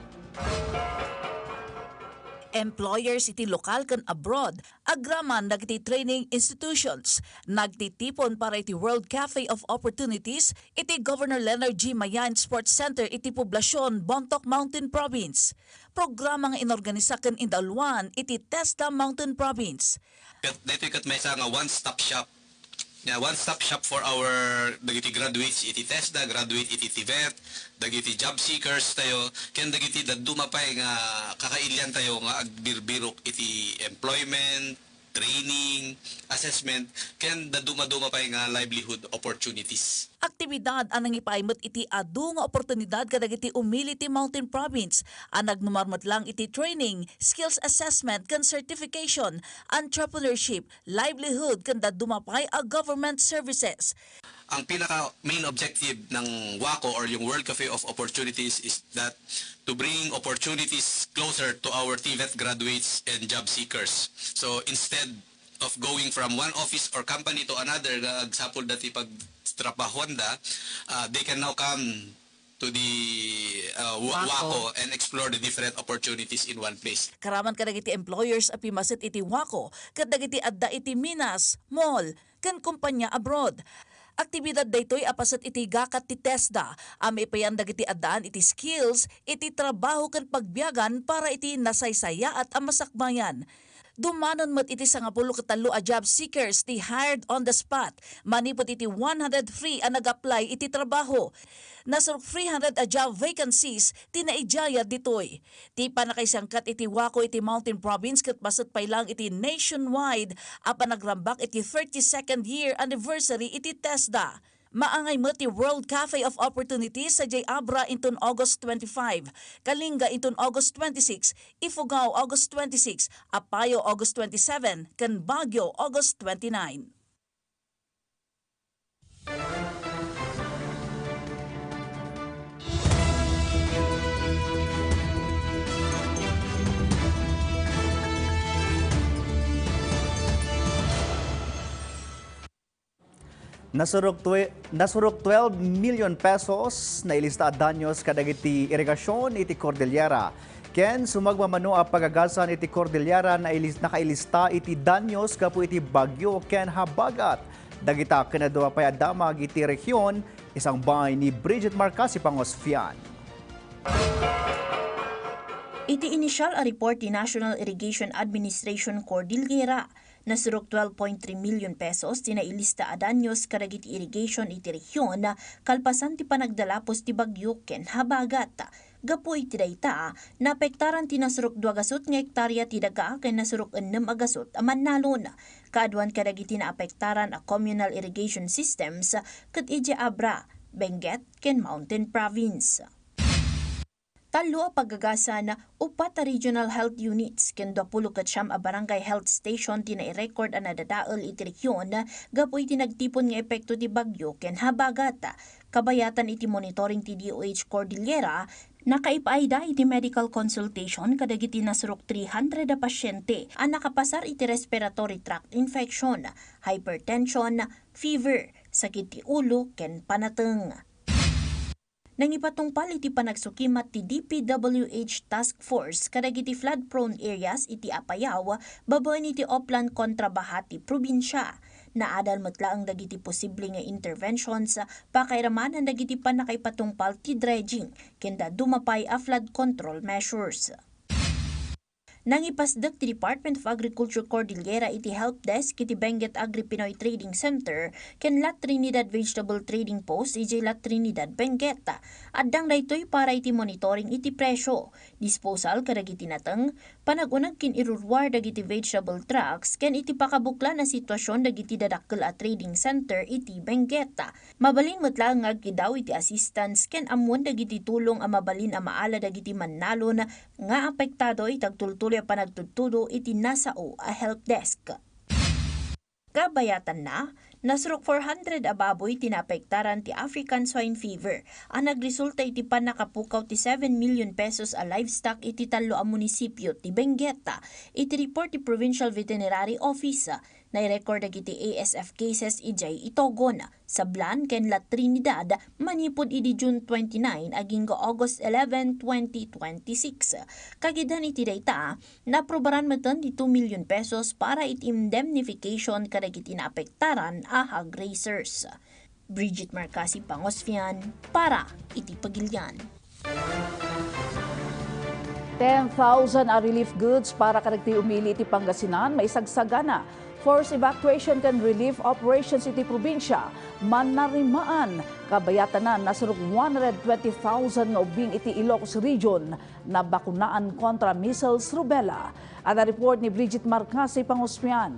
Employers iti lokal ken abroad, agraman dagiti training institutions, nagtitipon para iti World Cafe of Opportunities iti Governor Leonard G. Mayan Sports Center iti Poblacion, Bontoc Mountain Province. Programa nga inorganisa ken indauluan iti TESDA Mountain Province. Ket daytoy ket maysa nga one-stop shop. Yeah, one-stop shop for our dagiti graduates iti TESDA, graduate iti TVET, dagiti job seekers tayo, ken dagiti dadduma pay nga kakailian tayo nga agbirbirok iti employment, training, assessment, ken dadduma-duma pay nga livelihood opportunities. Aktibidad a nangipaay met iti adu nga oportunidad kadagiti umili ti Mountain Province a nagnumar met lang iti training, skills assessment ken certification, entrepreneurship, livelihood ken dadduma pay a government services. Ang pinaka main objective ng WACO or yung World Cafe of Opportunities is that to bring opportunities closer to our TVET graduates and job seekers. So instead of going from one office or company to another, nga agsapul dati pagtrabahuanda, ah, they can now come to the, uh, wa-, WACO. WACO and explore the different opportunities in one place. Karaman kadagiti employers a pimaset iti WACO ket dagiti adda iti minas, mall, ken kompania abroad. Aktibidad daytoy a paset iti gakat ti TESDA a maipayan dagiti addaan iti skills iti trabaho ken pagbiagan para iti nasaysayaat a masakbayan. Dumanon met iti sangapulo ket tallo a job seekers ti hired on the spot manipud iti one hundred three a nag-apply iti trabaho. Nasurok three hundred a job vacancies ti naidiayad ditoy. Ti pannakaisangkat iti WACO iti Mountain Province ket paset pay lang iti nationwide a panagrambak iti thirty-second year anniversary iti TESDA. Maangay met ti World Cafe of Opportunities sadiay Abra inton August twenty-five, Kalinga inton August twenty-six, Ifugao August twenty-six, Apayao August twenty-seven, ken Baguio August twenty-nine. Nasurok twe-, nasurok twelve million pesos nailista a danyos kadagiti irigasyon iti Cordillera. Ken sumagmamano a pagagasan iti Cordillera, nailis-, nakailista iti danyos gapu iti bagyo ken habagat. Dagita ken adu a pay a damag iti rehiyon Isangbay ni Bridget Marcasi Pangosfian. Iti initial a report ti National Irrigation Administration Cordillera, nasurok twelve point three million pesos ti nailista a danyos kadagiti irrigation iti rehion kalpasan ti panagdalapos ti bagyo ken habagat. Gapu iti dayta, naapektaran ti nasurok dua gasut nga hektarya ti daga ken nasurok ennem a gasut a mannalon. Kaaduan kadagiti naapektaran a communal irrigation systems ket idiay Abra, Benguet, ken Mountain Province. Tallo a pagagasan, upat a regional health units, ken duapulo ket siam a barangay health station ti nairecord a nadadael iti rehion gapu iti nagtipon nga epekto ti bagyo ken habagat. Kabayatan iti monitoring ti D O H Cordillera, nakaipaayda iti medical consultation kadagiti nasurok three hundred a pasyente a nakapasar iti respiratory tract infection, hypertension, fever, sakit ti ulo, ken panateng. Nangipatungpal iti panagsukimat ti D P W H Task Force kadagiti flood-prone areas iti Apayao babaen iti Oplan kontra baha ti probinsia. Naadal met laeng dagiti posible nga interventions, pakairamanan dagiti pannakaipatungpal ti dredging, ken dadduma pay a flood control measures. Nangipasdek ti Department of Agriculture Cordillera iti help desk iti Benguet Agri-Pinoy Trading Center ken La Trinidad Vegetable Trading Post idiay La Trinidad, Benguet. Addang daytoy para iti monitoring iti presyo, disposal kadagiti nateng, panag-uneg ken iruruar dagiti vegetable trucks, ken iti pakabuklan a situasion dagiti dadakkel a trading center iti Benguet. Mabalin met laeng nga agkidaw iti assistance ken ammoen dagiti tulong a mabalin a maala dagiti mannalon nga apektado iti agtultuloy a panagtudtudo iti nasao a help desk. Kabayatanna, nasurok four hundred a baboy ti naapektaran ti African Swine Fever a nagresulta iti pannakapukaw ti seven million pesos a livestock iti tallo a munisipio ti Benguet. Iti report ti Provincial Veterinary Office, nairecord dagiti A S F cases idiay Itogon, Sablan ken La Trinidad manipud idi June twenty-nine agingga August eleven, twenty twenty-six. Kagidan iti dayta, naaprubaran metten ti two million pesos para iti indemnification kadagiti naapektaran a hog raisers. Bridget Marcasi Pangosfian para iti Pagilian. Ten thousand a relief goods para kadagiti umili iti Pangasinan maisagsagana. Forced evacuation ken relief operations iti probinsia, mannarimaan. Kabayatanan, nasurok one hundred twenty thousand nga ubbing iti Ilocos Region nabakunaan kontra measles, rubella. Adda report ni Bridget Marcasi Pangosfian.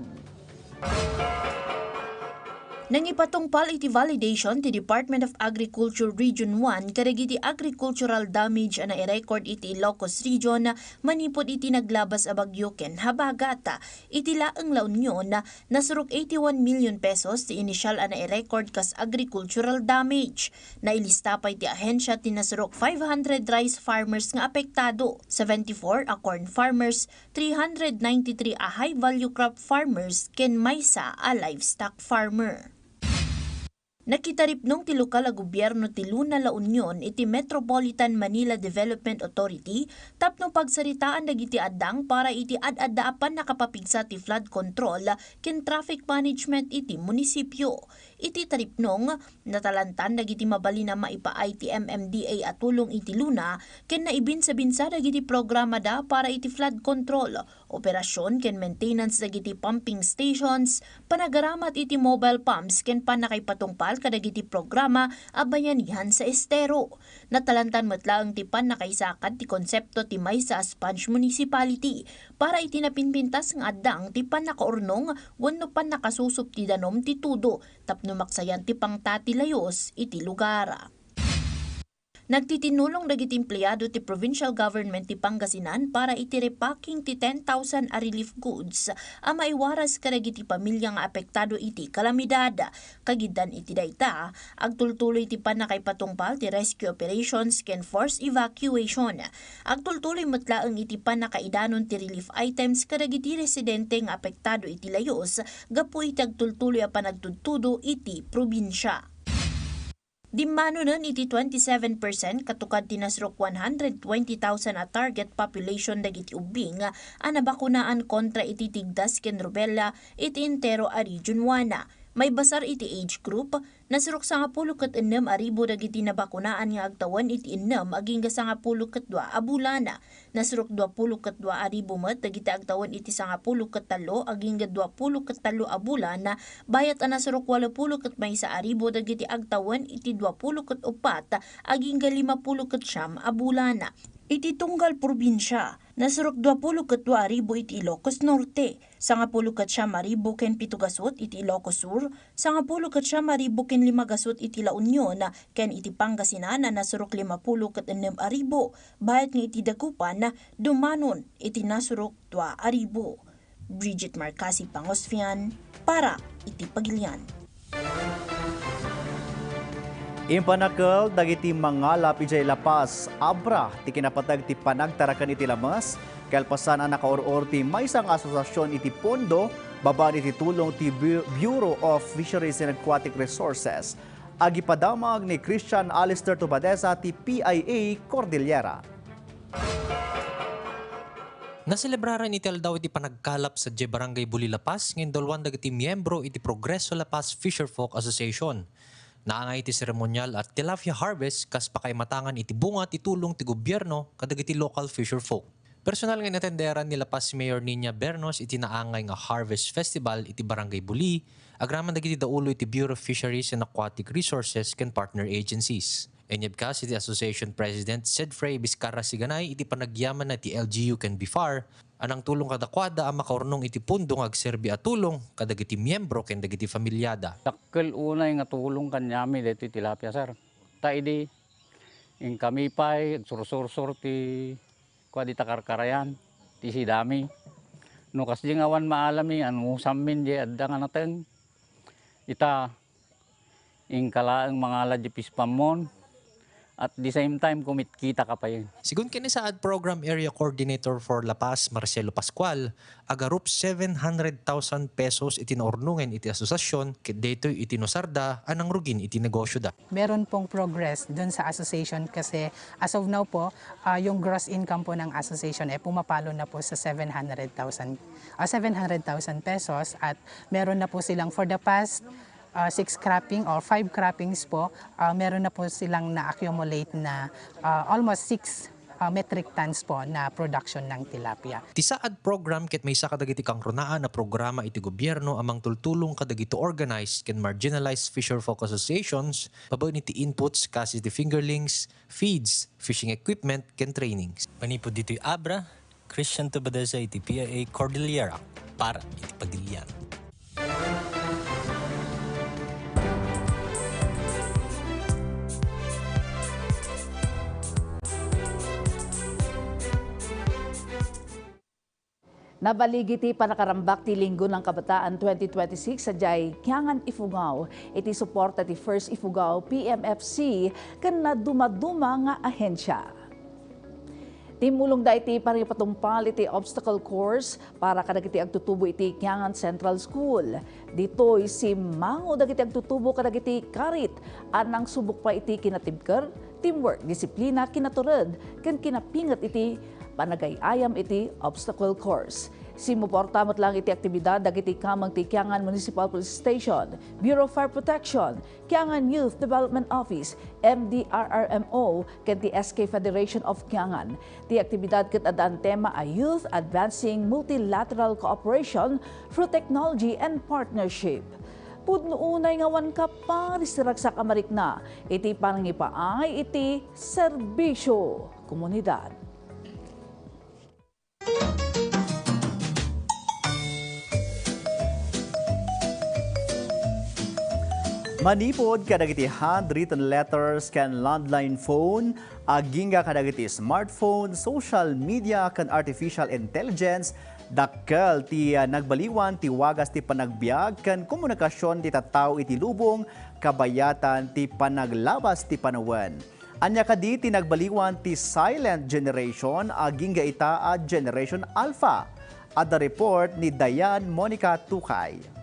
Nangipatungpal iti validation ti Department of Agriculture Region one kadagiti agricultural damage a nairecord iti Ilocos Region manipud iti naglabas a bagyo ken habagat. Iti laeng La Union, nasurok eighty-one million pesos ti initial a nairecord kas agricultural damage. Nailista pay ti ahensia ti nasurok five hundred rice farmers nga apektado, seventy-four a corn farmers, three hundred ninety-three a high-value crop farmers ken maysa a livestock farmer. Nakitaripnong ti lokal a gobierno ti Luna La Union iti Metropolitan Manila Development Authority tapno pagsaritaan dagiti addang para iti ad-adda a pannakapapigsa ti flood control ken traffic management iti munisipio. Iti taripnong, natalantan dagiti mabalin a maipaay ti M M D A a tulong iti Luna ken naibinsa-binsa dagiti programada para iti flood control, operasion ken maintenance dagiti pumping stations, panagaramat iti mobile pumps ken pannakaipatungpal kadagiti programa a bayanihan sa estero. Natalantan met laeng ti pannakaisakad ti konsepto ti maysa a sponge municipality para iti napinpintas nga addang ti pannakaurnong wenno pannakasusup ti danum ti tudo tapno maksayan ti pangta ti layus iti lugar. Nagtitinnulong dagiti empleado ti provincial government ti Pangasinan para iti repacking ti ten thousand a relief goods a maiwaras kadagiti pamilya nga apektado iti kalamidad. Kagidan iti dayta, agtultuloy ti pannakaipatungpal ti rescue operations ken forced evacuation. Agtultuloy met laeng iti pannakaidanon ti relief items kadagiti residente nga apektado iti layus gapu iti agtultuloy a panagtudtudo iti probinsia. Dimmanonen iti twenty-seven percent katukad ti nasrok one hundred twenty thousand a target population dagiti ubbing a nabakunaan kontra iti tigdas ken rubella iti entero a Region one. Maibasar iti age group, nasurok sangapulo ket ennem a ribu dagiti nabakunaan nga agtawen iti ennem agingga sangapulo ket dua a bulan. Nasurok duapulo ket dua a ribu met dagiti agtawen iti sangapulo ket tallo agingga duapulo ket tallo a bulan, bayat a nasurok walopulo ket maysa a ribu dagiti agtawen iti duapulo ket uppat agingga limapulo ket siam a bulan. Iti tunggal probinsia, nasurok duapulo ket dua a ribu iti Ilocos Norte, sangapulo ket siam a ribu ken pito gasut iti Ilocos Sur, sangapulo ket siam a ribu ken lima gasut iti La Union, ken iti Pangasinan a nasurok limapulo ket ennem a ribu, bayat nga iti Dagupan, dumanon iti nasurok dua a ribu. Bridget Marcasi Pangosfian para iti Pagilian. Impanakel dagiti mangalap idiay La Paz, Abra, ti kinapateg ti panagtaraken iti lames, kalpasan a nakaur-or ti maysa nga asosiasion iti pondo babaen iti tulong ti Bu-, Bureau of Fisheries and Aquatic Resources. Agipadamag ni Christian Alistair Tubadesa ti P I A Cordillera. Naselebraran iti aldaw iti panagkalap sadiay Barangay Buli, La Paz nga indulwan dagiti miyembro iti Progreso La Paz Fisherfolk Association. Naangay iti seremonial a tilapia harvest kas pakaimatangan iti bunga ti tulong ti gobierno kadagiti local fisherfolk. Personal nga inatenderan ni La Paz Mayor Niña Bernos iti naangay nga harvest festival iti Barangay Buli, agraman dagiti daulo iti Bureau of Fisheries and Aquatic Resources ken partner agencies. Inyebkas iti Association President Sedfrey Vizcarra Siganay iti panagyamanna iti L G U ken BFAR a nangtulong kadakuada a makaurnong iti pondo nga agserbi a tulong kadagiti miyembro ken dagiti familiada. Dakkel unay nga tulong kaniami daytoy tilapia, sir. Ta idi inkami pay agsursursor ti kua dita karkarayan, ti sidami. No kasdi nga awan maalami, anusammin diay adda nga nateng. Ita, inka laeng mangala diay fish pond-mon. At the same time, kumitkita ka pay. Sigun ken ni Saad Program Area Coordinator for La Paz, Marcelo Pascual, agarup seven hundred thousand pesos iti naurnongen iti asosiasion, ket daytoy iti inusarda a nangrugin iti negosioda. Meron pong progress dun sa association kasi as of now po, ah, yung gross income po ng association, eh, pumapalo na po sa seven hundred thousand, ah, seven hundred thousand pesos at meron na po silang for the past, ah, six cropping or five croppings po, ah, meron na po silang na-accumulate na, ah, almost six, ah, metric tons po na production ng tilapia. Ti Saad program ket maysa kadagiti kangrunaan a programa iti gobierno a mangtultulong kadagiti organized ken marginalized fisherfolk associations babaen iti inputs kas iti fingerlings, feeds, fishing equipment, ken trainings. Manipud ditoy Abra, Christian Tubadesa iti P I A Cordillera para iti Pagilian. Nabaligi ti panakarambak ti Linggo ng Kabataan twenty twenty-six sadiay Kiangan, Ifugao, iti suporta ti First Ifugao P M F C ken nadumaduma nga ahensya. Timmulongda iti pangipatungpal iti obstacle course para kadagiti agtutubo iti Kiangan Central School. Ditoy, simmango dagiti agtutubo kadagiti karit a nangsubok pay iti kinatibker, teamwork, disiplina, kinatured, ken kinapinget iti panagay-ayam iti obstacle course. Simmuporta met lang iti aktibidad dagiti kameng ti Kiangan Municipal Police Station, Bureau of Fire Protection, Kiangan Youth Development Office, M D R R M O, ken ti S K Federation of Kiangan. Ti aktibidad ket addaan tema a Youth Advancing Multilateral Cooperation through Technology and Partnership. Pudno unay nga awan kaparis ti ragsak a marikna iti panangipaay iti serbisyo komunidad. Manipud kadagiti handwritten letters ken landline phone, agingga kadagiti smartphone, social media, ken artificial intelligence, dakkel ti, ah, nagbaliwan ti wagas ti panagbiag ken komunikasion ti tattao iti lubong, kabayatan ti panaglabas ti panawen. Ania kadi ti nagbaliwan ti silent generation agingga ita a Generation Alpha? Adda report ni Diane Monica Tukay.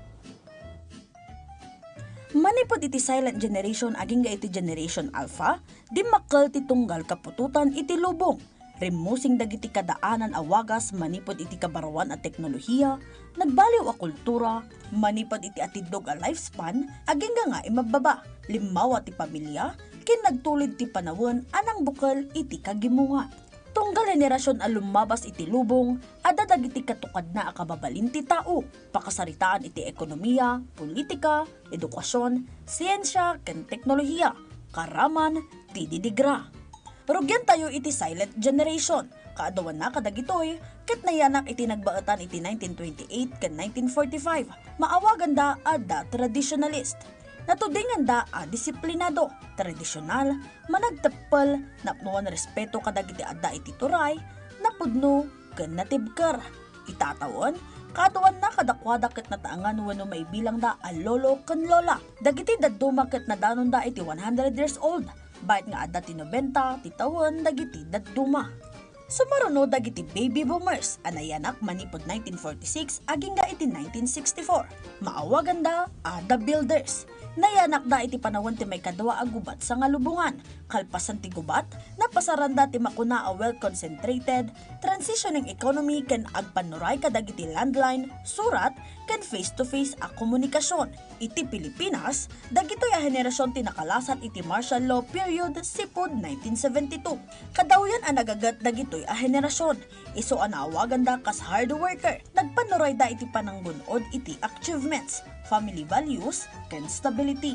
Manipud iti silent generation agingga iti Generation Alpha, dimmakkel ti tunggal kaputotan iti lubong. Rimmusing dagiti kadaanan a wagas manipud iti kabaruan a teknolohiya, nagbaliw a kultura, manipud iti atiddog a lifespan, agingga nga imabbaba, limmawa ti pamilia, ken nagtulid ti panawen a nangbukel iti kagimongan. Tunggal henerasion a lummabas iti lubong, adda dagiti katukadna a kababalin ti tao, pakasaritaan iti ekonomia, politika, edukasion, siensia, ken teknolohiya, karaman, ti didigra. Rugiantayo iti silent generation. Kaaduanna kadagitoy, ket nayanak iti nagbaetan iti nineteen twenty-eight ken nineteen forty-five. Maawaganda a the traditionalist. Natudinganda a disiplinado, tradisional, managteppel, napnuan respeto kadagiti adda iti turay, napudno, ken natibker. Itatawen, kaaduanna kadakuada ket nataengan wenno maibilangda a lolo ken lola. Dagiti dadduma ket nadanonda iti one hundred years old, bayat nga adda ti nobenta ti tawen dagiti dadduma. Sumaruno dagiti baby boomers a nayanak manipud nineteen forty-six agingga iti nineteen sixty-four. Maawaganda a the builders. Nayanakda iti panawen ti maikadua a gubat sangalubongan. Kalpasan ti gubat, napasaranda ti makuna a wealth concentrated, transitioning economy ken agpannuray kadagiti landline, surat, ken face-to-face a komunikasion. Iti Pilipinas, dagitoy a henerasion ti nakalasat iti martial law period sipud nineteen seventy-two. Kadawyan a nagaget dagitoy a henerasion, isu a naawaganda kas hard worker. Nagpannurayda iti pananggun-od iti achievements, family values, ken stability.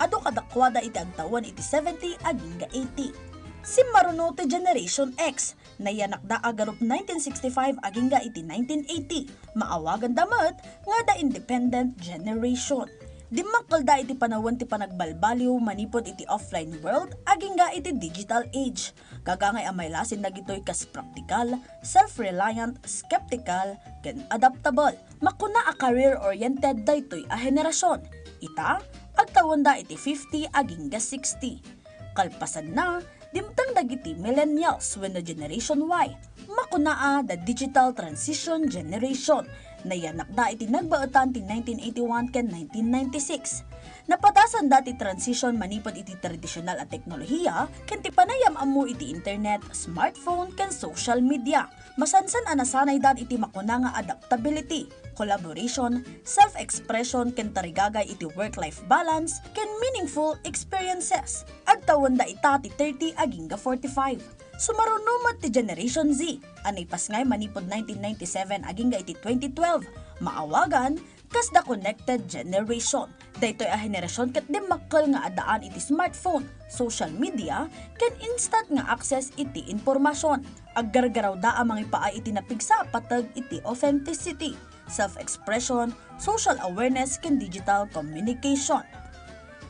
Adu kadakuada iti agtawen iti seventy agingga eighty. Simmaruno ti Generation X, nayanakda a garup nineteen sixty-five agingga iti nineteen eighty. Maawaganda met nga the independent generation. Dimmakkelda iti panawen ti panagbalbaliw manipud iti offline world agingga iti digital age. Gagangay a mailasin dagitoy kas praktikal, self-reliant, skeptical, ken adaptable. Makuna a career-oriented daytoy a henerasion. Ita, agtawenda iti fifty agingga sixty. Kalpasanna, dimteng dagiti millennials wenno Generation Y. Makuna a the digital transition generation. Nayanakda iti nagbaetan ti nineteen eighty-one ken nineteen ninety-six. Napadasanda ti transition manipud iti tradisional a teknolohiya ken ti panayam-ammo iti internet, smartphone, ken social media. Masansan a nasanaydan iti makuna nga adaptability, collaboration, self-expression, ken tarigagay iti work-life balance ken meaningful experiences. Agtawenda ita ti thirty agingga forty-five. Sumaruno met ti Generation Z a naipasngay manipud nineteen ninety-seven agingga iti twenty twelve. Maawagan kas the connected generation. Daytoy a henerasion ket dimmakkel nga addaan iti smartphone, social media, ken instant nga access iti impormasion. Aggargarawda a mangipaay iti napigsa a pateg iti authenticity, self-expression, social awareness, ken digital communication.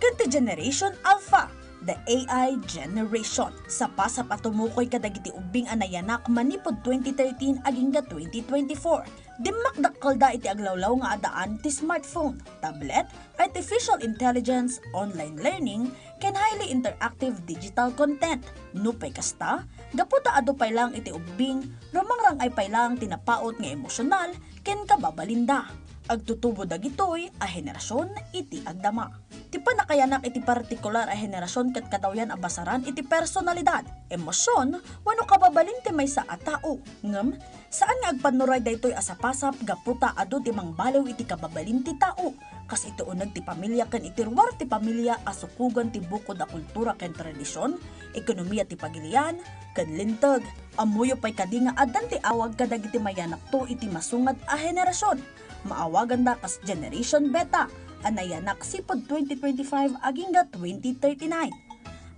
Ken ti Generation Alpha, the A I generation. Sapasap a tumukoy kadagiti ubbing a nayanak manipud twenty thirteen agingga twenty twenty-four. Dimmakdakkelda iti aglawlaw nga addaan ti smartphone, tablet, artificial intelligence, online learning, ken highly interactive digital content. Nupay kasta, gapu ta adu pay laeng iti ubbing, rumangrang-ay pay laeng ti napaut nga emosyonal ken kababalinda. Agtutubo dagitoy a henerasion iti agdama. Ti pannakayanak iti partikular a henerasion ket kadawyan a basaran iti personalidad, emosion, wenno kababalin ti maysa a tao. Ngem, saan nga agpannuray daytoy a sapasap gapu ta adu ti mangbaliw iti kababalin ti tao, kas iti uneg ti pamilia ken iti ruar ti pamilia a sukogan ti bukod a kultura ken tradision, ekonomia ti pagilian, ken linteg. Ammoyo pay kadi nga addan ti awag kadagiti mayanakto iti masungad a henerasion. Maawaganda kas Generation Beta a nayanak sipud twenty twenty-five agingga twenty thirty-nine.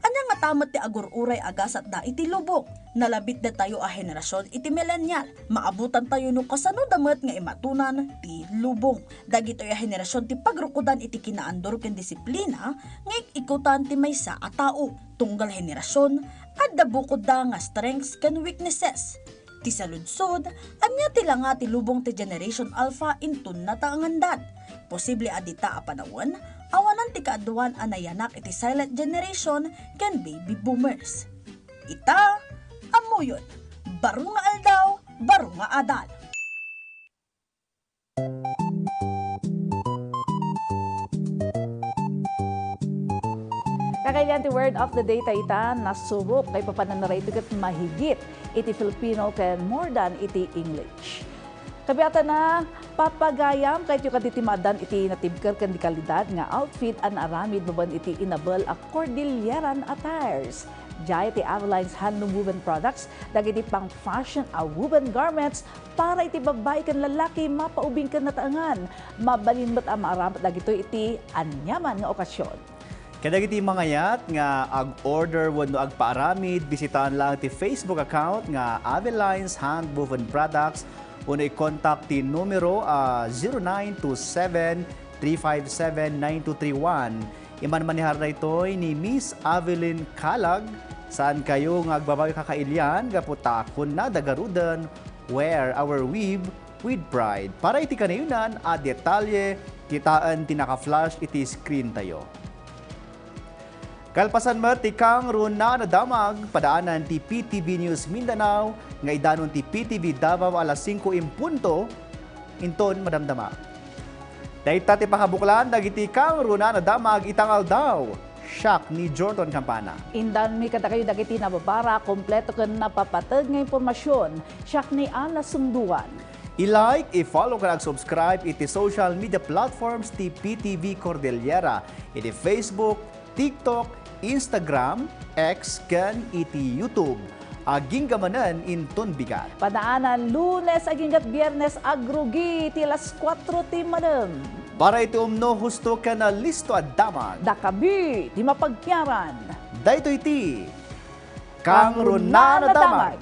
Ania ngata met ti agur-uray a gasatda iti lubong? Nalabit datayo a henerasion iti millennial. Maabutantayo no kasanoda met nga imatonan ti lubong. Dagitoy a henerasion ti pagrukodan iti kinaandur ken disiplina nga ik-ikutan ti maysa a tao. Tunggal henerasion, adda bukodda nga strengths ken weaknesses. Ti saludsod, ania ti langa ti lubong ti Generation Alpha inton nataengandan? Posible a dita a panawen, awanan ti kaaduan a nayanak iti silent generation ken baby boomers. Ita, ammoyon, baro nga aldaw, baro nga adal. Ti word of the day ta ita, nasurok, kaipapananara iti ket mahigit iti Filipino ken more than iti English. Kabiatana, papagayam kayatyo kaditi maaddaan iti natibker ken di kalidad nga outfit a naaramid babaen iti inabel a Cordilleran attires. Diay ti Avelines Handloom Woven Products dagiti pang-fashion a woven garments para iti babbai ken lalaki, mapaubing ken nataengan. Mabalin met a maaramid dagitoy iti aniaman nga okasyon. Kadagiti mangayat nga ag-order wenno agpaaramid, bisitaan lang ti Facebook account nga Avelines Handwoven Products wenno i-contact ti numero a zero nine two seven, three five seven, nine two three one. Imanmanihar daytoy ni Miss Avelyn Calag. Saan kayo nga agbabawi kakailian gapu ta kunada garuden, wear our weave with pride. Para iti kanayonan a detalye, kitaen ti naka-flash iti screen tayo. Kalpasan met ti kangrunaan a damag, padaanan ti P T V News Mindanao nga idanon ti P T V Davao alas singko en punto, inton madamdama. Dayta ti pakabuklan dagiti kangrunaan a damag ita nga aldaw. Siak ni Jordan Campana. Indanmi kadakayo dagiti nababara, kompleto ken napapateg nga impormasyon. Siak ni Ana Sunduan. I-like, i-follow ken ag-subscribe iti social media platforms ti P T V Cordillera, iti Facebook, TikTok, Instagram, X, ken iti YouTube. Agingga manen inton bigat. Padaanan Lunes agingga Biernes agrugi ti alas kuatro ti manem. Para iti umno, husto ken listo a damag. Dakami ti mapagpiaran. Daytoy ti Kangrunaan a Damag.